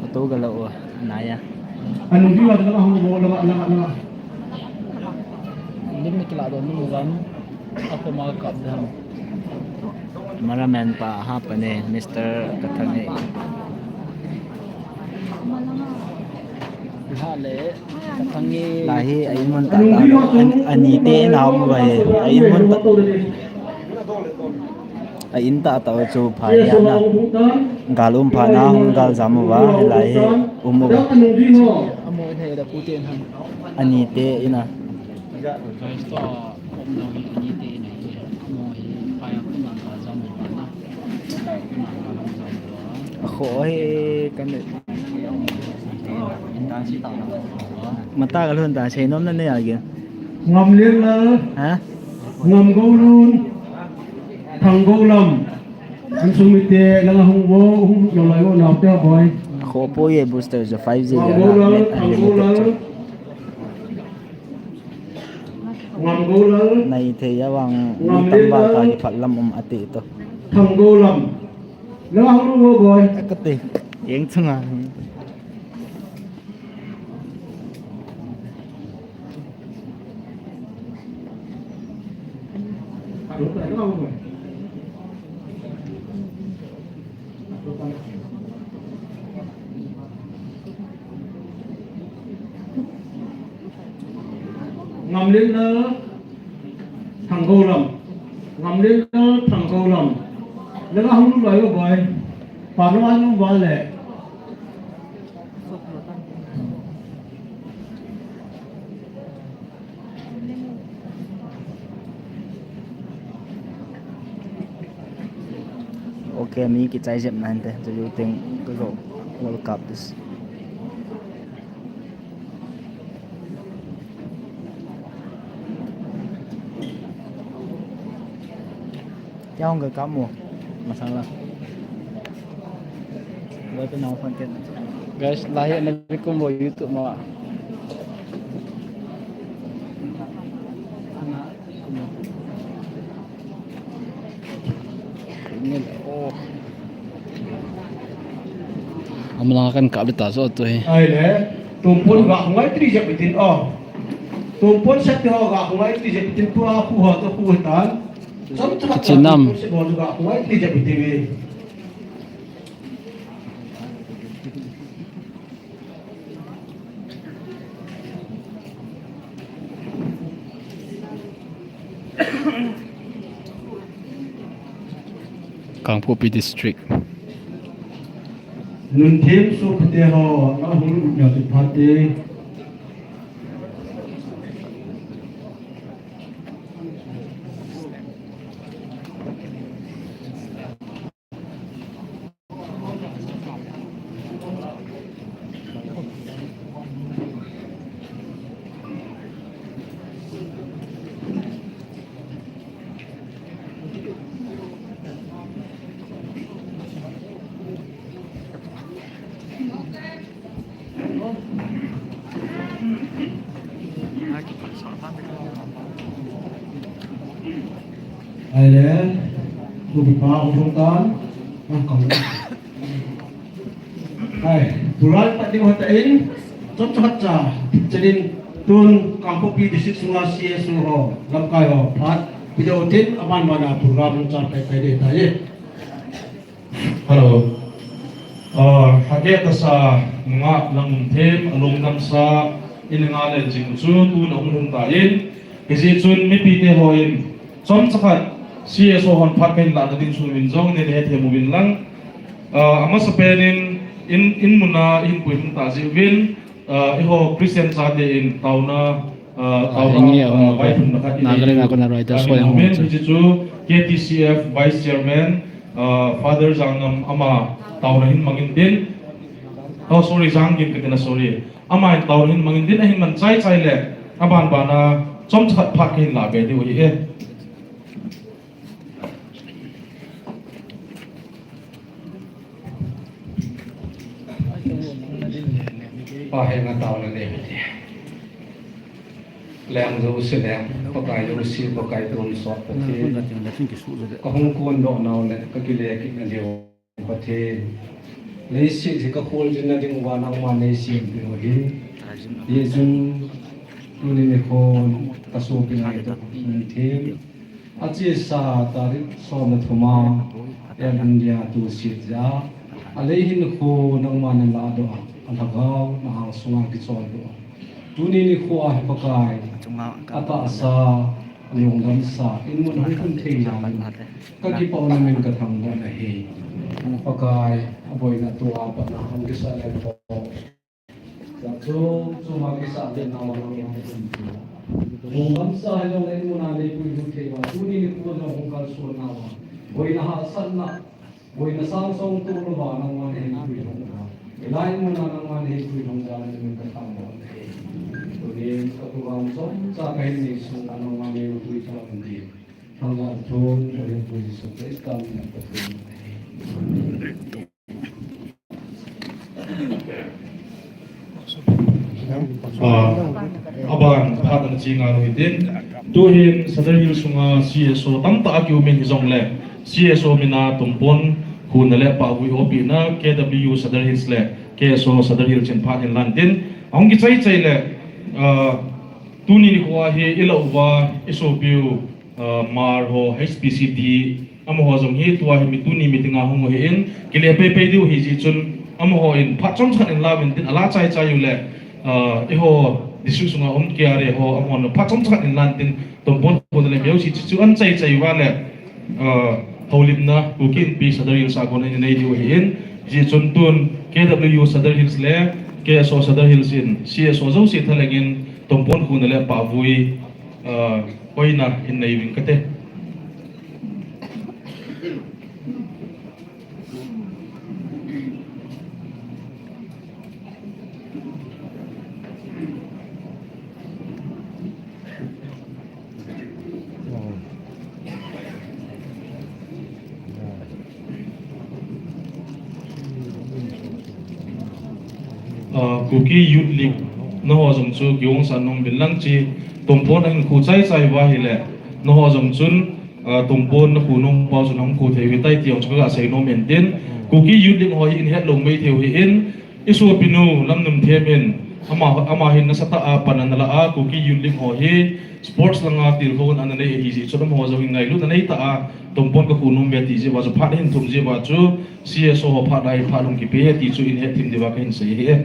Auto galo o, anaya. Anung diwa lama hung bo lama lama lama. Lim ni kila do ni ram. Ako makakap dam. Cameraman pa ha pa ne, Mister Kathang e. Ha le, Kathang e. Lahi, a in mun ta ta, an, ani te na um ba he, a in mun ta. A in ta ta chu pha ya na. Gal um pha na, hung gal jam u ba, lahi, um u ba. Amo ne da pu te na. Ani te ina. Guys, to, um, no, hi, ani te ina hi. Amo hi, pa ya, ku na ka jam u ba na. Ku na ka jam u ba. A kho hi, kan. Mata ka lhun ta, sei nom na ne a ge. Ngamlen la. Ha? Ngamgolun. Thanggoulam. Insung mite, langa hung vo, hung lo lai vo, nau te boi. Kho po ye booster jo five G ya na, net unlimited jo. Nai thei ya vang, mi tam ba ta ki phat lam um ati to. Thanggoulam. Langa hung vo boi. Ka te, yeng chunga. Ngamlen na Thanggoulam. Ngamlen na Thanggoulam. Langa hung lo lai vo boi. Pa no an lo ba le. Okay, mi kichai jep nan te, chu ju ting ka go World Cup this. Kya hung ka mo? Masala. Guys, lahi na bikum bo YouTube ma. Amlang kan kap le ta so tu hi. Ai le, tumpon ga ngai tri jep tin o. Tumpon set ho ga ngai tri jep tin tua khu ho to khu tan. Cham cham. Kichinam. Tumpon set ho ga ngai tri jep tin. Kangpokpi District. Nunthem sopite ho, na hung nya tu phate. Ai le, tu bi pa u thong tan, ang kong. Ai, turan pat ding hota in, chom chom cha, chenin tun Kangpokpi District sunga C S O ho, lamkai ho, phat, video tin, aman mana program cha pai pai de ta ye. Hello. Ah, hake tasa nga lang them along namsa in nga le jing chu tu na um hung ta in. Kisi chun mipite ho in chom chakhat C S O hon phat kahin la na ding chu min jong ne ne the mu vin lang. Ah, amasa pen in in in muna in pui hung ta ji vin. Ah, iho Christian chate in tauna, ah, tauna, ah, vaithum na khat in Nagaland a kona Reuters ho hung chu K T C F Vice Chairman, ah, Father Jangam ama tauna hin mangin din. Oh, sorry, Janggin katina, sorry. Ama in tauna hin mangin din, ahin man chai chai le, aban bana, chom chakhat phat kahin la be diu hi e. Pa he nga tao na ne. Leng jo si leng, Pakai jo si, Pakai tun sot Pathen. Ka hung kon doh nau le, ka kile kit na diu Pathen. Leiset hi ka khol jin na ding uva nangma nei sem peh u hi. Hijeh chun tuni nikho ka sopi ngai toh Pathen. Achesa tarik som le thum a, Air India tusia jeh a, alei hinkho nangma na ladoh a, alhagao na hangsunga kicholdoh a. Tuni nikho a hi Pakai, atahsa, alungdamsa, in mun hung khum thei jal in, ka kipah un na min ka thangvah na ahi. Pakai, aboina tua pat na hung kisah le ko. Chom chom a kisah le nau nau nau. Lungdam sa hi jong le in mun a nei puihung thei uva. Tuni nikho jong hung kalson nauva. Boina hahsatna. Boina sang song to louva nangma nei puihung uva. Hilai in mun a nangma nei puihung jal in ka thangvah uve. Tuni ka program chomcha kahin nei sung a nangma nei puihung uva. Thangvah chom, Pakai Jesu Christa min a ka thum uve. Ah, aban phat ana che ngal u hitin. Tuhin Sadar Hills sunga C S O tamtah akium in hijongle, C S O min a tumpon huna le pahvui hopina K W Sadar Hills le K S O Sadar Hills in phat hin lan tin. Ahung kichai chai le, ah, tuni nikho a hi ilah uva isopiu, ah, Hmar ho H P C D Amaho jong hi tua hi mi tuni meeting a hung u ahin, kile pei pei diu ahi jeh chun amaho in phat chomcha khat in la uvin tin ala chai chai u le, ah, eiho district sunga um K R A ho amahon phat chomcha khat in lan tin tumpon huna le miu si chu an chai chai uva le, ah, houlimna Kuki Inpi Sadar Hills a kona in nei diu ahin, jeh chun tun K W Sadar Hills le K S O Sadar Hills in C S O jouse thalheng in tumpon huna le pahvui, ah, koina in nei uving kate. Ah, Kuki Youth League, nangho jong chu kihong san nung uvin lang chi, tumpon ahin khu chai chai uva ahile, nangho jong chun, Ah, tumpon na khu nom pa chu nang khu thei u hitai ti jong chu ka ga sei nom in tin. Kuki Youth League ho hi in het lou mai thei u hi in, i sopinu Lamnunthem in ama, ama hin nasatah a pan ana la a, Kuki Youth League ho hi sports langa tilkhouna ana nei ahi jeh chun amaho jong in ngailutna nei tah a tumpon ka khu nom ve ti jeh uva chu phat hin thum jeh uva chu C S O ho phat a hi phat hung kipe e ti chu in het thim diuva ka hin sei ahi e.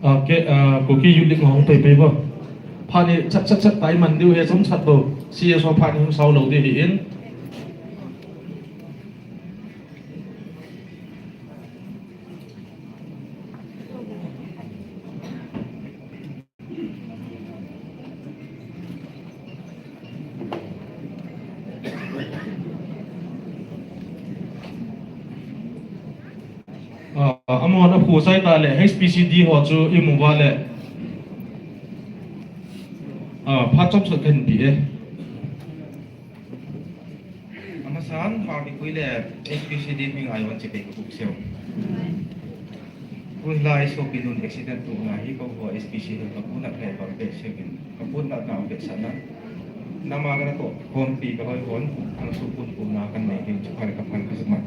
Ah, ke, ah, Kuki Youth League hung pei pei bo. Phat ni chat chat chat tai man diu he chom chat bo. C S O phat ni hung sao lou ding ahi in. Ah, amahon akhu chai ta le, H P C D ho chu i mu uva le. Ah, phat chomkhat kahin pe e. Amasan, phat kipui le H P C D mi ngai wan che kei ka buk seo. Kun lai sopinun accident tu na hi ko ho H P C D ka pun na thai bang pe seo kin. Ka pun na ka pe sana. Nama ka na to, khompi ka loi hon, ang su pun pun na kan nei ding chu phan ka phan ka sumat.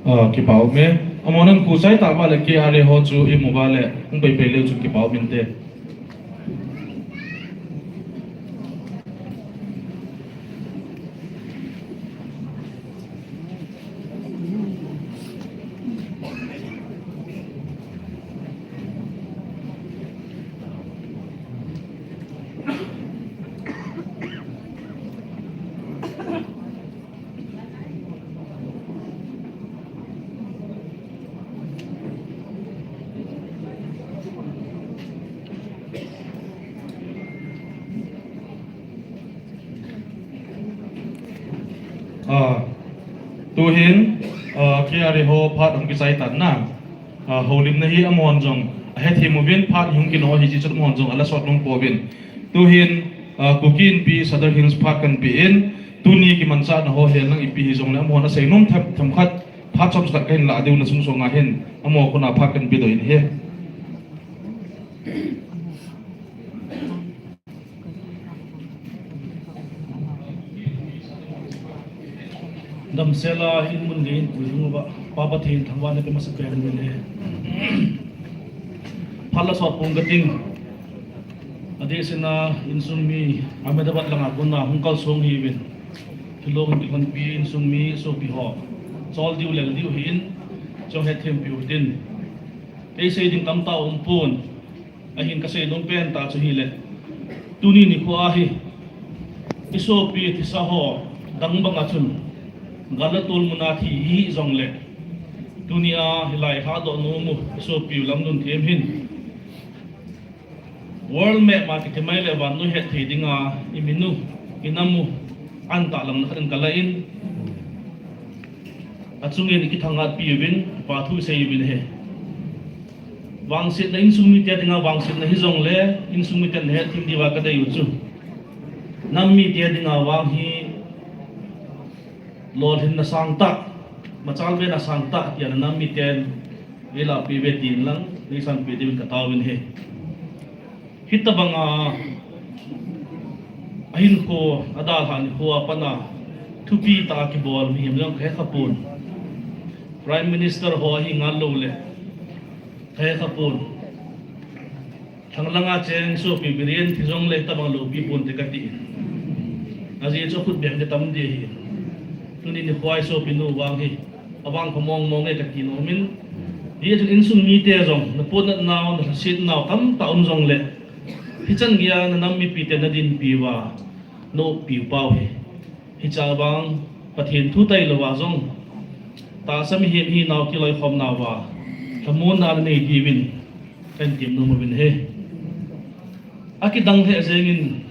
Ah, kipa um e. Amahon khu chai ta uva le K R A ho chu i mu uva le, hung pei pei leu chun kipa um inte. Ah, tuhin, ah, K R A ho phat hung kichai tan na. Ah, houlimna hi amahon jong ahethem uvin, phat hung kino ahi jeh chun amahon jong ala sot nom pouvin. Tuhin, ah, Kuki Inpi Sadar Hills phat kan pe in, tuni kimanchahna ho hi lang ipi hijongle amahon asei nom them, themkhat phat chomkhat kahin lah diu na sung sunga hin, amaho khut a phat kan pe doh in ahi. Damsel a in mun le in pui hung uva, Pa Pathen thangvahna pe masa pen in le. Phat la sot pum kating. Adeh sena insung mi Ahmedabad langa kona hung kalsong hiuvin. Thilong kilhonpi insung mi sopi ho. Chol diu lel diu hi in, chong hethem piu hitin. Ei sei ding tamtah um pon. Ahin ka sei nom pen tah chu hile, tuni nikho a hi i sopi thisa ho dang banga chun gal le tol muna thi hi jongle, tuni a hilai lhadoh nom u i sopi u Lamnunthem hin world map a kiti mai le vannoi hetthei dinga i min u, i nam u, antah lamna khat in ka la in, achungin i kithangatpi uvin, pa thu i sei uvin ahi. Vangsetna insung mite dinga vangsetna hijongle, insung miten na hethem diuva ka dei u chu, nam mite dinga vang hi lolhinna sangtah, machalvena sangtah tia na nam miten eilahpeh uve tin lang neisanpeh diuvin ka taovin ahi. Hitobanga ahinkho, adalhah nikho a pat a thupi tah a kibol mihem jong ka hekha pon. Prime Minister ho ahi ngal lou le ka hekha pon. Lhang langa cheng sopi Biren thi jongle hitobang loupi ponte kati in. Ajeh chu khut beng kitam ding ahi. Tuni nikho a i sopinu vang hi avang kho mong mong e kati nom in. Hijeh chun insung mite jong na potnat nau, na lhaset nau tamtah um jongle, hichan geiya na nam mipite na dinpi uva, na oppi u pau hi. Hiche vang Pathen thu tailouva jong, tahsa mihem hinau kiloikhomnauva lhamonna na nei diuvin kahin tem nom uvin ahi. Akidang lheh jengin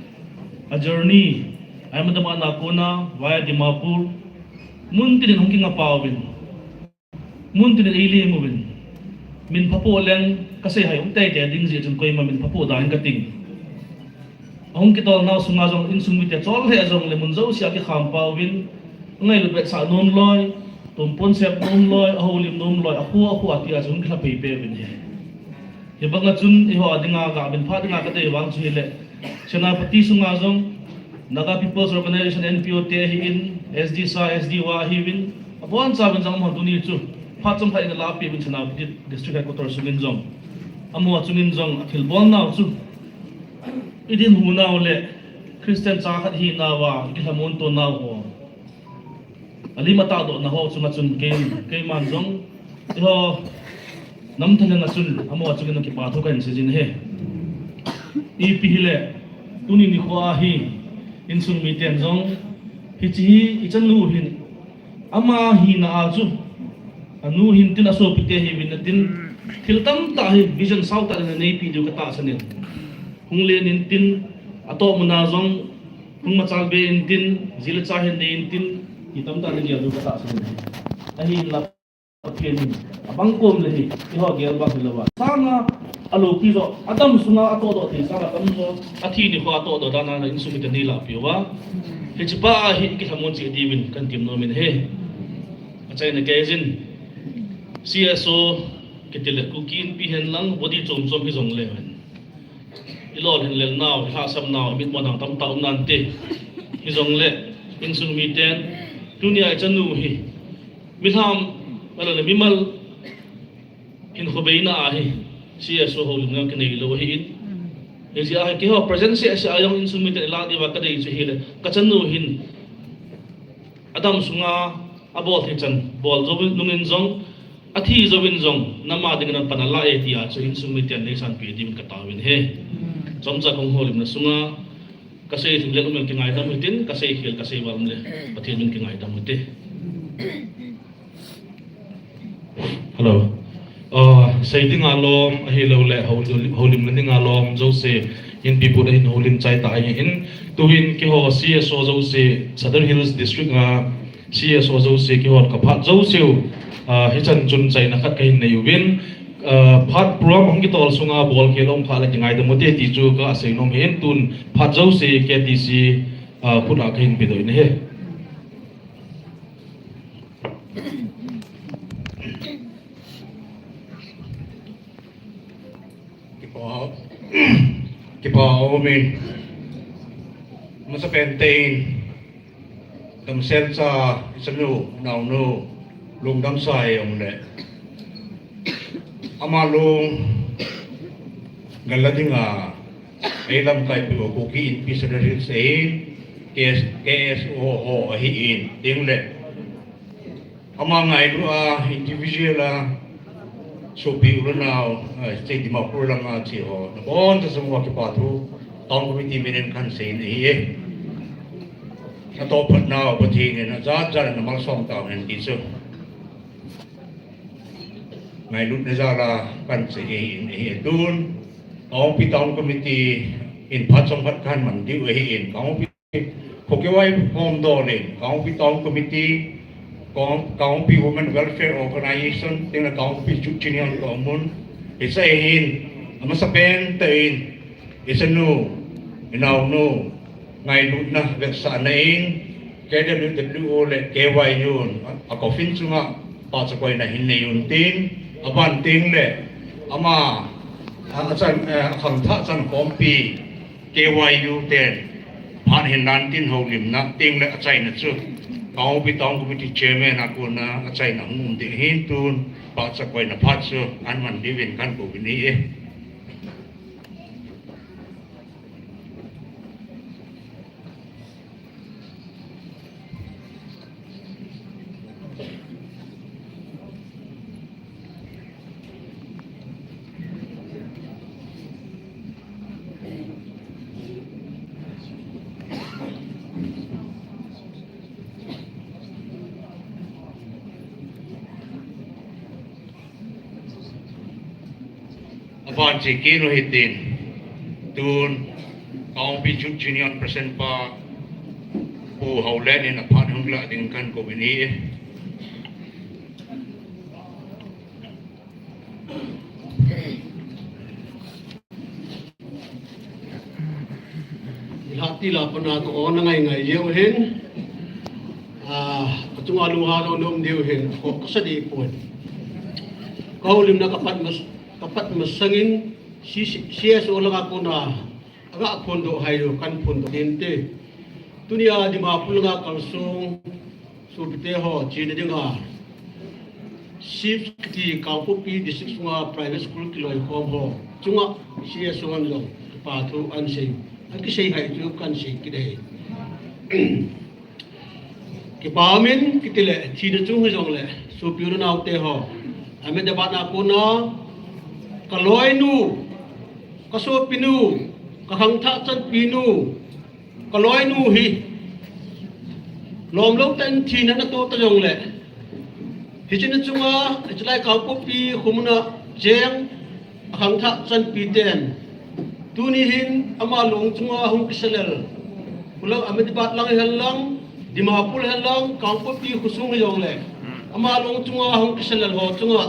a journey, Ahmedabad a kona via Dimapur, muntin in hung kingapha uvin, muntin in eilem uvin, min phapoh leng ka seihai um teitei ding jeh chun koima min phapoh dan in ka ting. Ahung kitol nau sunga jong insung mite chol lheh jong le mun jousea kikham pau vin, angailut vetsah nom loi, tumpon sep nom loi, ahoulim nom loi, akhu akhu atia chu hung kilha pei pei vin ahi. Hibanga chun eiho dinga gah bin pha dinga kadei vang chu hile, Senapati sunga jong Naga People's Organization, N P O te ahin, S D sa, S D wa ahiuvin, abonchauvin jong amahon tuni chu phat chomkhat in alahpeh uvin Senapati District Headquarter sungin jong, amaho chungin jong athilbol nau chu idinhu nau le Christian cha khat hinauva kilhamon to nau ho, alim atahdoh na ho chunga chun kei, keiman jong, eiho nam thalhenga chun amaho chungin kipa thu kahin seijin ahi. Ipi hile, tuni nikho a hi, insung miten jong, hiche hi ichanu hin, ama hina a chu, anu hin tin asopite hiuvin tin, thil tamtah hi vision sautah in aneipi diu katahsan in. Hung len in tin, atoh muna jong, hung machal be in tin, ji le cha hin nei in tin, ti tamtah in gel diu katahsan in. Ahinla Pathen in, abang kom le hi, eiho gel bang hilouva. Sanga, aloupi jo, adam sunga atohdoh thei sanga tamjo, athi nikho atohdoh dan a insung miten neilahpeh uva. Hichepa a hi kilhamon cheh diuvin kahin temnom in ahi. Achaina keijin, C S O kitile Kuki Inpi hen lang, body chom chom hijongle hin, ilolhin lel nau, ilhahsam nau, imitmo nau tamtah um nante. Hijongle, insung miten, tunia ichanu hi, milham, ahilou le mimal, hinkho beina ahi, C S O houlimna kinei lou ahin. Hijeh a hi keiho present seh seh a jong insung miten ilah diuva kadei chu hile, kachanu hin, adam sunga abol thei chan, bol jou nungin jong, athi jouvin jong, nam a dingin pan alah e tia chu insung miten neisanpeh diuvin kataovin ahi. Chomcha kahung houlimna sunga, kasei lhinglel um le kingaidam hitin, kasei khel kasei val um le, Pathen min kingaidam hite. Hello. Ah, sei dinga lom, ahilou le, hou-, houlimna dinga lom jouse, Inpi put a hin houlim chai tah ahin, tuhin keiho C S O jouse, Southern Hills District a C S O jouse, keihon kaphat jouseu, ah, hichan chun chaina khat kahin nei uvin, ah, phat program hung kitol sunga bolkhel um kha le kingaidam ute ti chu kasei nom ahin, tun phat jouse K T C, ah, khut a kahin pedoh in ahi. Kipa, kipa umin. Masapen tein, damsel cha, ichanu, naonu, lungdam sa e ong le. Ama lung, galla dinga, ei lamkaipi u Kuki Inpi Southern Hills ahin, K S, K S O ho ahin, ding le. Ama ngailu a, individual a, sopi u le nao, a, State Dimapur lama che ho, nabonchauva kipa thu, Town Committee minin kahin sei in ahi e. Natoh phat nau, Pathen in ajat jat in namalsom tauhen ti chu. Ngailutna jal a kahin sei in ahi e tun. Kangpokpi Town Committee in phat chomkhat kahin man diu ahin, Kangpokpi Khokewai Home Dol in, Kangpokpi Town Committee, Kang-, Kangpokpi Women Welfare Organization, tin le Kangpokpi Youth Union tomun, hiche hin, amasapen tein, ichanu, inaonu, ngailutna vetsahna in, K W W O le K Y U in, a, a coffin chunga, pachatkoina hin nei un tin, aban tin le, ama, a, achan, eh, akhangthah chankhompi, K Y U ten phat hin nan tin houlimna tin le achaina chu Kangpokpi Town Committee Chairman a kona achaina hung um ding ahin tun pachatkoina phat chu ahin man diuvin kahin kou in ahi e. Aban che kit u hitin, tun, Kangpokpi Youth Union President pa, Pu Haolen in aphat hung lah ding kahin kou in ahi. Ila pana ka on ngai ngai jeh u hin, ah, ka chunga lunghan lou nom diu hin, ko ka sa di pon. Ka houlimna ka pat mas, ka pat masangin, C C, C S O langa kona, aga phondoh hai lou, kan phondoh ding te. Tunia Dimapur langa kalsong, sopite ho, chena dinga, SIFT kiti Kangpokpi District sunga private school kiloikhom ho chunga C S O hon jong kipa thu ahin sei. Akisei hai chu kahin sei kit e. Kipa min kiti le, thina chung hijongle, sopi u le naote ho. Ahmedabad a kona, ka loinu, ka sopinu, ka khangthah chanpinu, ka loinu hi lomlou tah in thina ana toh ta jongle, hiche ni chunga, hiche lai Kangpokpi khomun a cheng, akhangthah chanpi ten, tuni hin ama long chunga hung kisalel, khulang Ahmedabad lang hihen lang, Dimapur hihen lang, Kangpokpi khosung hijongle, ama long chunga hung kisalel ho chunga,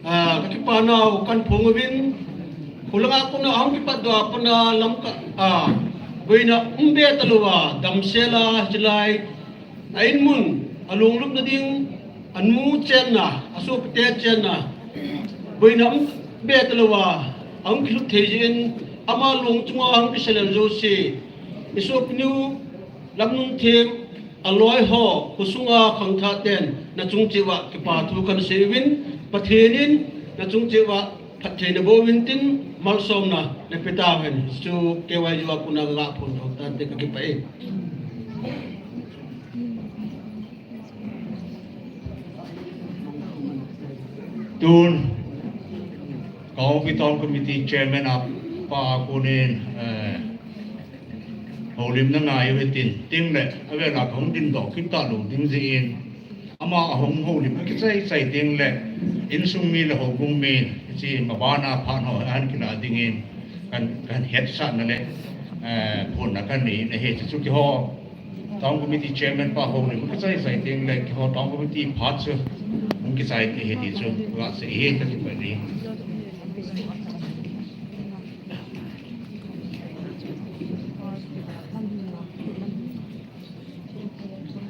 ah, ka kipanau kahin phong uvin, khulanga kona ahung kipatdoh a pana lamkai, ah, boina umbe talouva, damsela, hiche lai, a inmun, alunglupna ding, anu chenna, asopite chenna, boina umbe talouva, ahung kilut thei jeh in, ama long chunga ahung kisalel jouse, isopinu, Lamnunthem, aloi ho, khosunga khangthah ten, nachung cheh uva, kipa thu kahin sei uvin, Pathen in, nachung cheh uva, phattheina boh uvin tin, malsomna, nape tauhen, chu K Y U a kona kaga phondoh tante kakipah e. Tun, Kangpokpi Town Committee Chairman a pa a konin, eh, houlimna ngai uve tin, tin le, avel a kahung dingdoh kit talou ding jeh in, ama ahung houlim akichai chai ding le, insung mi le houbung mi, hiche ma bana phat ho ahin kilah dingin, kahin, kahin hetsahna le, eh, phonna kahin nei ahi, chuchu keiho Town Committee Chairman pa houlim akichai chai ding le, keiho Town Committee phat chu hung kichai ding ahi ti chu, kasei ahi, kakipah e.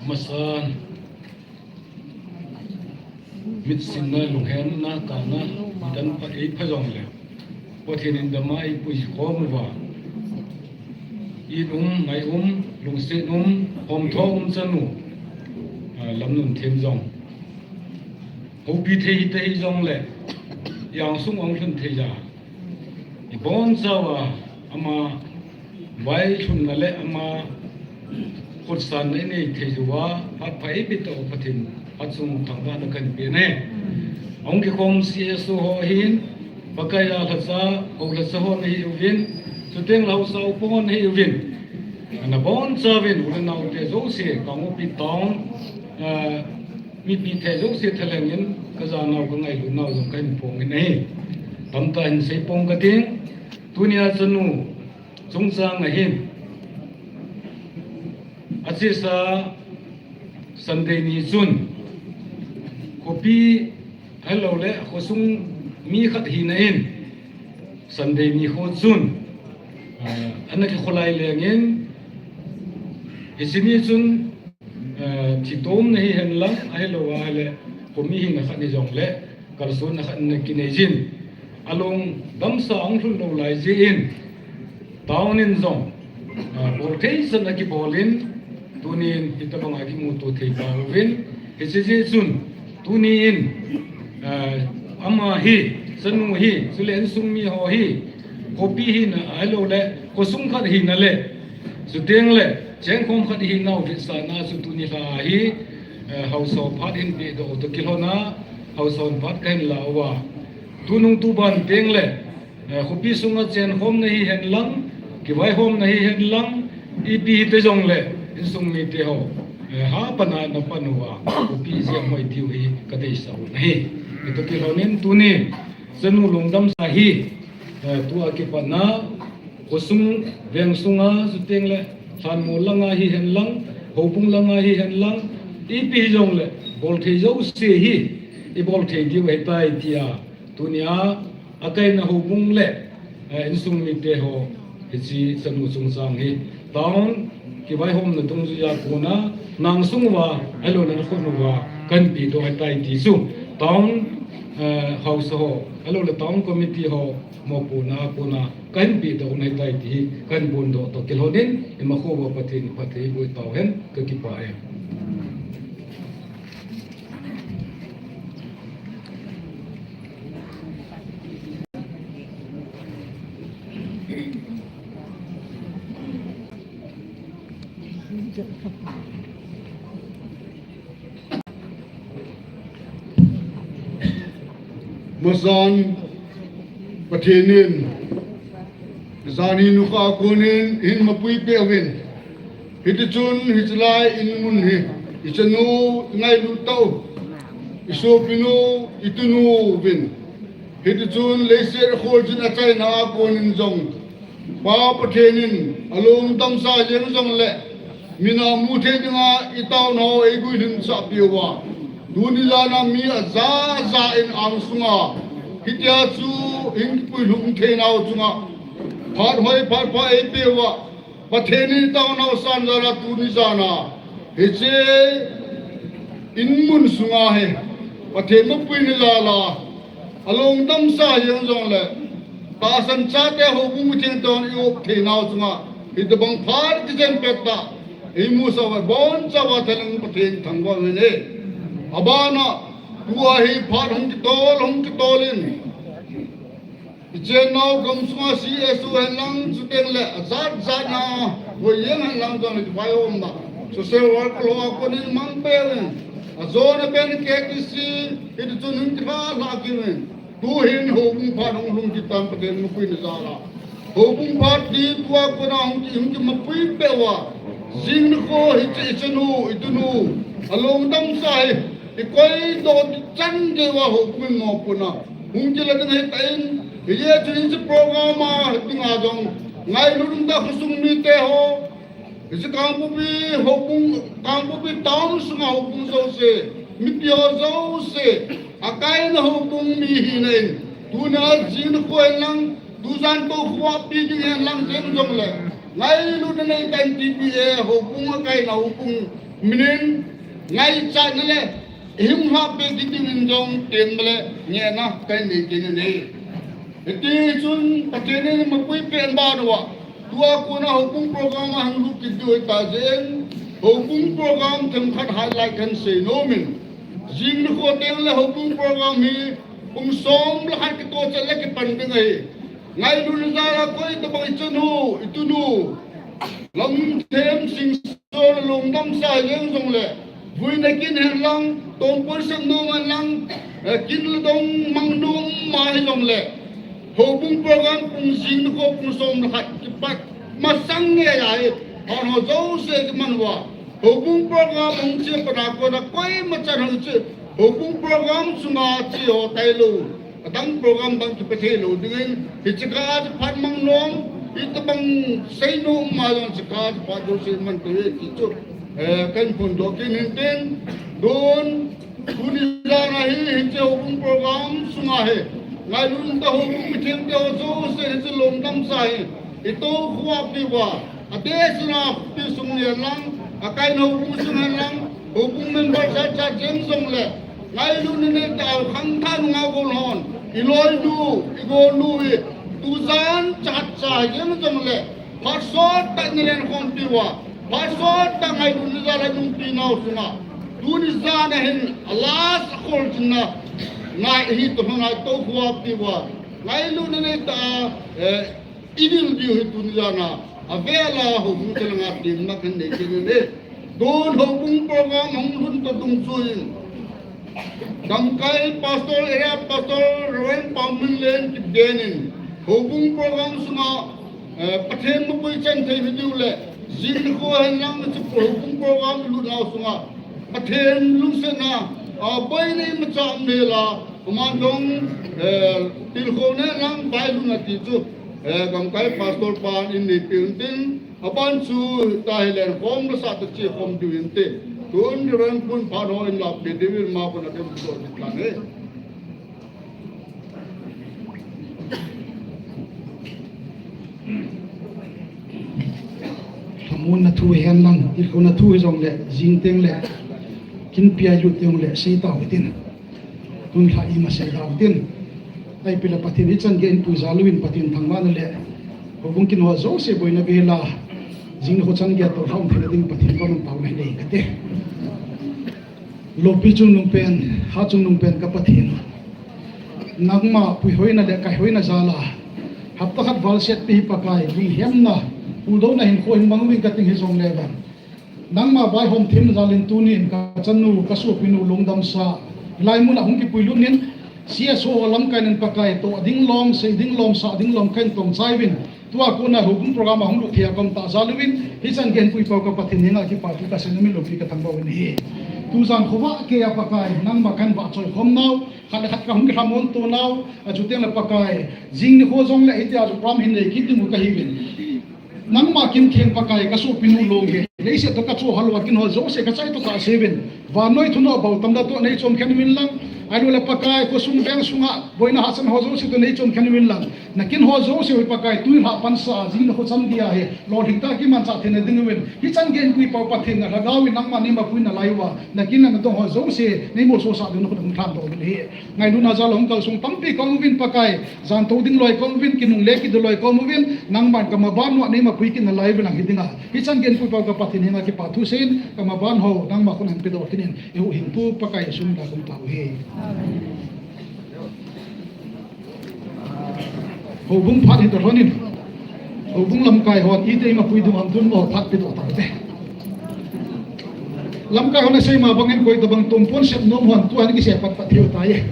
Masan, mitsinna, lunghenna, kana, midang pha, eipha jongle, Pathen in dama eipui khom uva, it um, ngai um, lungset um, homtho um chanu, ah, Lamnunthem jong, houpi thei hita hijongle, i-angsung ahung lhun thei ja, ibonchauva, ama vailhunna le ama khutsanna inei thei jouva, phat pha eipe tauva Pathen, phat sung thangvahna kahin pe e. Ahung kikhom C S O ho hin, Pakai a lhacha, hou lhacha ho nahi uvin, chuteng le haosa upa ho nahi uvin, nabonchauvin, u le naote jouse, Kangpokpi Town, ah, mipi thei jouse thalheng in, kajanau, kangailutnau jong kahin phong in ahi. Tamtah hin sei pong kating, tunia chanu, chungchang ahin, achesa Sunday ni chun, khopi, helou le, khosung mi khat hina in, Sunday ni kho chun, ah, ana kikholai lengin, hiche ni chun, eh, thitomna hihen lang, ahilouva le, khomi hina khat hijongle, kalsonna khat ana kinei jin. Along damsa ahung lhun lou lai jeh in, town in jong, eh, bolthei chan akibol in, tunin hitabanga kimuto thei tauvin, hiche jeh chun, tunin, eh, ama hi, chanu hi, chule insung mi ho hi, khopi hina, ahilou le, khosung khat hina le, chuteng le, chengkhom khat hinau vetsahna chu tuni lha hi, eh, haosa phat hin pedoh toh kilhona, haosa phat kahin la uva. Tunung tuban teng le, eh, khopi sunga chenkhomna hihen lang, kivaihomna hihen lang, ipi hita jongle, insung mite ho, eh, hapan a napan uva, khopi jeng hoi diu hi kadeisah u ahi. Hitoh kilhonin tuni, chanu lungdamsa hi, eh, tua kipatna, khosung veng sunga, chuteng le, lhanmol langa hihen lang, houbung langa hihen lang, ipi hijongle, bolthei jouse hi, ibolthei diu ahitai tia, tunia, akaina houbung le, eh, insung mite ho, Hiche chanu chungchang hi town kivaihomna dungjuiya kona nang sung uva, ahilouleh nakhut uva kahin pedoh ahitai ti chu town, eh, haosa ho, ahilouleh town committee ho mopohna a kona kahin pedoh u ahitai ti hi kahin phondoh toh kilhonin, imakhouva Pathen in phatthei eiboh tauhen, kakipah e. Masan, Pathen in, janhi nukha konin, hin mapui peh uvin. Hitichun, hichelai in mun hi, ichanu, ingailut tau, isopinu, itunu uvin. Hitichun, leiset kholjin achaina a konin jong, Pa Pathen in alungdamsa jeng jongle, mina muthei dinga itaonau eipuilutsah peh uva, tuni jana mi ajaja in angsunga, hitia chu hin kipuilhung theinau chunga, phat hoi phat pha eipeh uva, Pathen in itaonau san jala tuni jana, hiche in mun sunga hi, Pathen mapuina jala, alungdamsa jeng jongle, tahsan chate houbung mitheng toh i-op theinau chunga, hitobang phat kijen pet tah, imusah uva, ibonchauva thalheng Pathen thangvah uvin e. Abana, tua hi phat hung kitol, hung kitol in. Ichennau gamsunga C S O henlang, chuteng le ajat jatna, hoijeng henlang jong le kivaihomna, social worker ho a konin mang peh uvin, ajona pen K T C, hitichun hin kilha lha kit uvin. Tuhin houbung phat hung lhung kit tan Pathen mapuina jala. Houbung phat ti tua kona hung ki, hung kimapui peh uva, jing nikho hiche ichanu, itunu, alungdamsa hi, ikoidoh ding chan gei uva houbung in mopohna hung kila ding ahitan, hijeh chun hiche program a dinga jong ngailut umtah khosung mite ho, hiche Kangpokpi houbung, Kangpokpi town sunga houbung jouse, mipi ho jouse, akaina houbung mi hina in, tuna jing nikho henlang, tujan toukhupi ding henlang jeng jongle, ngailutna neitan T P A houbung akaina houbung minin, ngaichatna le, ihung lhahpeh kit diuvin jong temna le ngehna kahin nei kit in ahi. Hitichun Pathen in mapui peh ban uva, tua kona houbung program ahung lut kit diu ahitah jeh in, houbung program themkhat highlight kahin sei nomin, jing nikho teng le houbung program hi pung som le khat kitoh chet le kipan ding ahi. Ngailutna jala koi tobang ichanu, itunu, lamthem singson alungdamsa jeng jongle, vuina kin henlang, tompon sep nom henlang, eh, kin le dong mang nom ma hijongle, houbung program pung jing nikho pung som le khat kipat masang ngeiya hi, phat ho jouse kiman uva, houbung program hung che pat a kona koimachan hung che, houbung program sunga che ho tailou, adang program dang kipe theilou dingin, hiche kah a chu phat mang nom, itobang sei nom ma jong hiche kah a chu phat jouse man tauve ti chu, eh, kahin phondoh kit in tin, tun, tuni jana hi, hiche houbung program sunga hi, ngailutna houbung mithengte ho jouse hiche lungdamsa hi, itoukhupi uva, adeh sina pi sung henlang, akaina houbung sung henlang, houbung member chatchat jeng jongle, ngailutna neitah a khangthah nunga golhon, iloinu, igonu hi, tujan chatcha jeng jongle, phat sottah in nalen khompi uva, phat sottah ngailutna jala nungpi nau sunga, tuni jana hin a last a kholjinna ngai ahi toh hung a toukhupi uva, ngailutna neitah a, eh, idil diu hi tuni jana, avela houbung chalanga temna kahin nei kit in ahi. Tun houbung program hung lhun toh dungjuiyin, Gamkai Pastor, Area Pastor, Reverend Paominlen kiden in, houbung program sunga, eh, Pathen mapui chan thei hidiu le, jing nikho henlang hiche houbung program ilutnau sunga, Pathen lungsetna, ah, boina imacha umhela, aman jong, eh, tilkhouna henlang vailutna ti chu, eh, Gamkai Pastor pan eineipeh un tin, aban chu tahilen khom lasah tah chekhom diu inte. Tun Reverend pun phat ho in lahpeh diuvin ama kona kahin phondoh kit tan ahi. Mun na thu hen lang, i khuna thu hi jong le, jing teng le, kin pia lut teng le, sei tau hitin. Tun lha i ma sei tau hitin. Ai pila Pathen i chan ge in pui ja lu in Pathen thangvahna le. Ko bung kin ho jo se boina ve la. Jing ho chan ge to hong thei ding Pathen ko man tau le le ka te. Lopi chungnung pen, ha chungnung pen ka Pathen. Nangma puihoina le kaihoina jal a. Hapta khat val set pi Pakai, lunghemna, pudouna hinkho hin mang uvin ka ting hi jong le vang. Nangma vaihom thim jal in tunin ka chanu, ka sopinu lungdam sa. Hilai mun a hung kipui lut nin, C S O lamkai nin Pakai to ding lom, sei ding lom, sa ding lom kan tong chai vin. Tua kona houbung program a hung lut thei a kom ta jal uvin, hichan ge in pui pau ka Pathen henga kipa thu ka sei nom in lopi ka thangvah uvin ahi. Tu jan khovah kei a Pakai, nangma kan vahchoi khom nau, khat le khat ka hung kilhamon to nau, a chu teng le Pakai, jing nikho jong le hitia chu program hin nei kit ding u ka hi uvin. Nangma kin theng Pakai ka sopinu long he, leiset to ka chu halou a kin ho jo se ka chai to ka se uvin. Vannoi thunoh bou tam da to nei chom khen uvin lang. Ai lo le Pakai ko sung veng sunga boina hahsatna ho jouse to nei chom khen uvin lang. Na kin ho jouse hi Pakai tui lha pan sa jing na ho chan dia hi. Lolhing tah a kimanchah theina ding uvin. Hichan ge in pui pau Pathen na lhagao in nangma nei mapui nalai uva. Na kin le na dong ho jouse nei molso sah ding na khut hung lhan doh uvin ahi. Ngailutna jal a hung kalsong tampi ka um uvin Pakai. Jan to ding loi ka um uvin, kinungle kit ding loi ka um uvin. Nangman ka maban uva nei mapui kit nalai uvin lang hi ding a. Hichan ge in pui pau ka Pathen henga kipa thu seiyin ka maban ho nangma khut hin pe doh kit in. Eiho hingpu Pakai Jesu min a kong tao hi. Houbung phat hi to lhonin. Houbung lamkai hon iti ima pui dung ham tun mo phat pe doh tao te. Lamkai hon asei ma bangin koi tabang tumpon sep nom hon tua ni kisei pat pat thei u tai.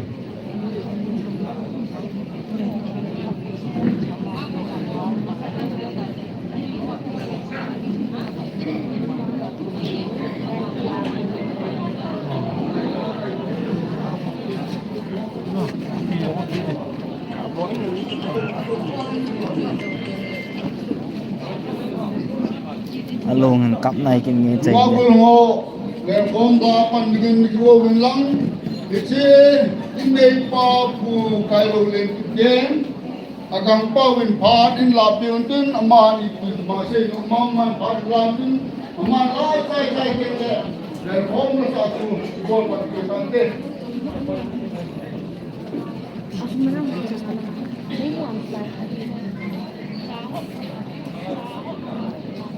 Along in kap nai kin nge chai. Ngakul ngo, le kom da pan dingin ni ko win lang. Hiche, in nei pa pu kai lo le ken. Agangpau in phat in la piun tin, aman ipui ma sei nu ma man phat la tin, aman ai sai sai ke le, le khom na sa tu, bol pat ke tan te.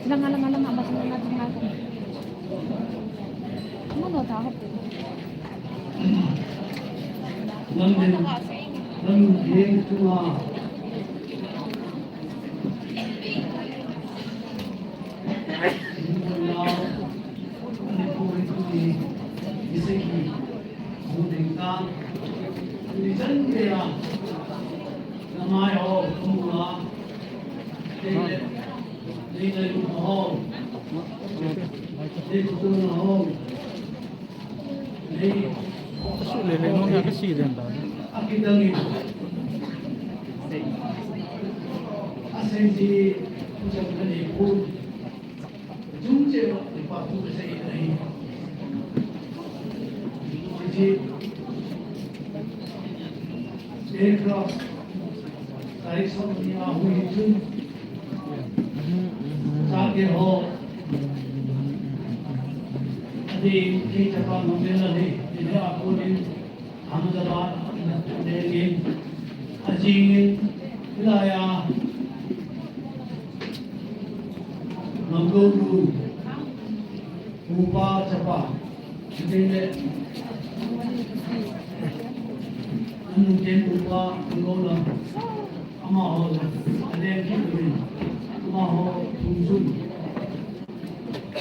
Langa, langa, langa, mas langa, langa. Mano ta ho. Lamdin, lamdin chunga. Ka su le le nung ya ka si den ta. Chate ho. Ati, kei chapa Manglela le, ati a konin, Ahmedabad, le le, ajingin, hilaiya, Mangolu, upa chapa. Chuteng le, anung ten upa, anung lam, amaho, aleng kit uvin, amaho, thum chun.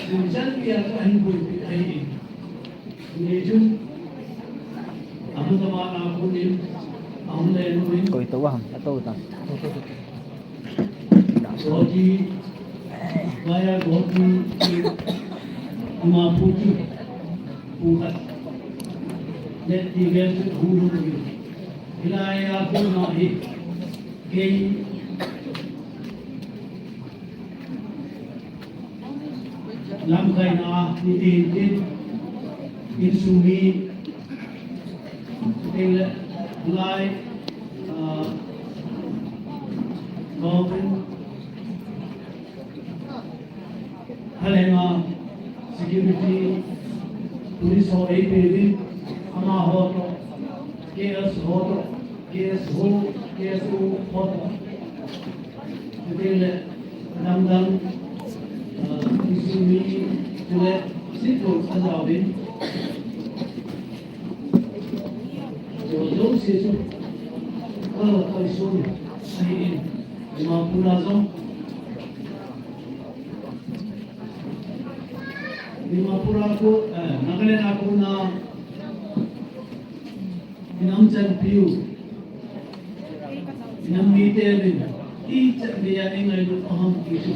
Nung chan pia chu ahin boipi ahi. Ni chun, amun tama na kunin, ahun le nuin. Koi to ham, ato ta. Goti, maya goti, ma putu, pukat. Let the well to who do you. Ilaya puna hi, gay. Lamkaina, nitin tin, insung mi, teng le, lai, ah, government, Lenga security, police ho eipe uvin, amaho toh, K S ho toh, K S ho, K S O ho toh. Chuteng le, adang dang, ah, T C M chule, sitlo ajaovin. Jouse chu, ah, koi sun, ahin, Dimapur a jong. Dimapur a kon, eh, Nagaland a kona, inam chanpiu, inam mite uvin, ichan geiya eingailut u ham ti chu,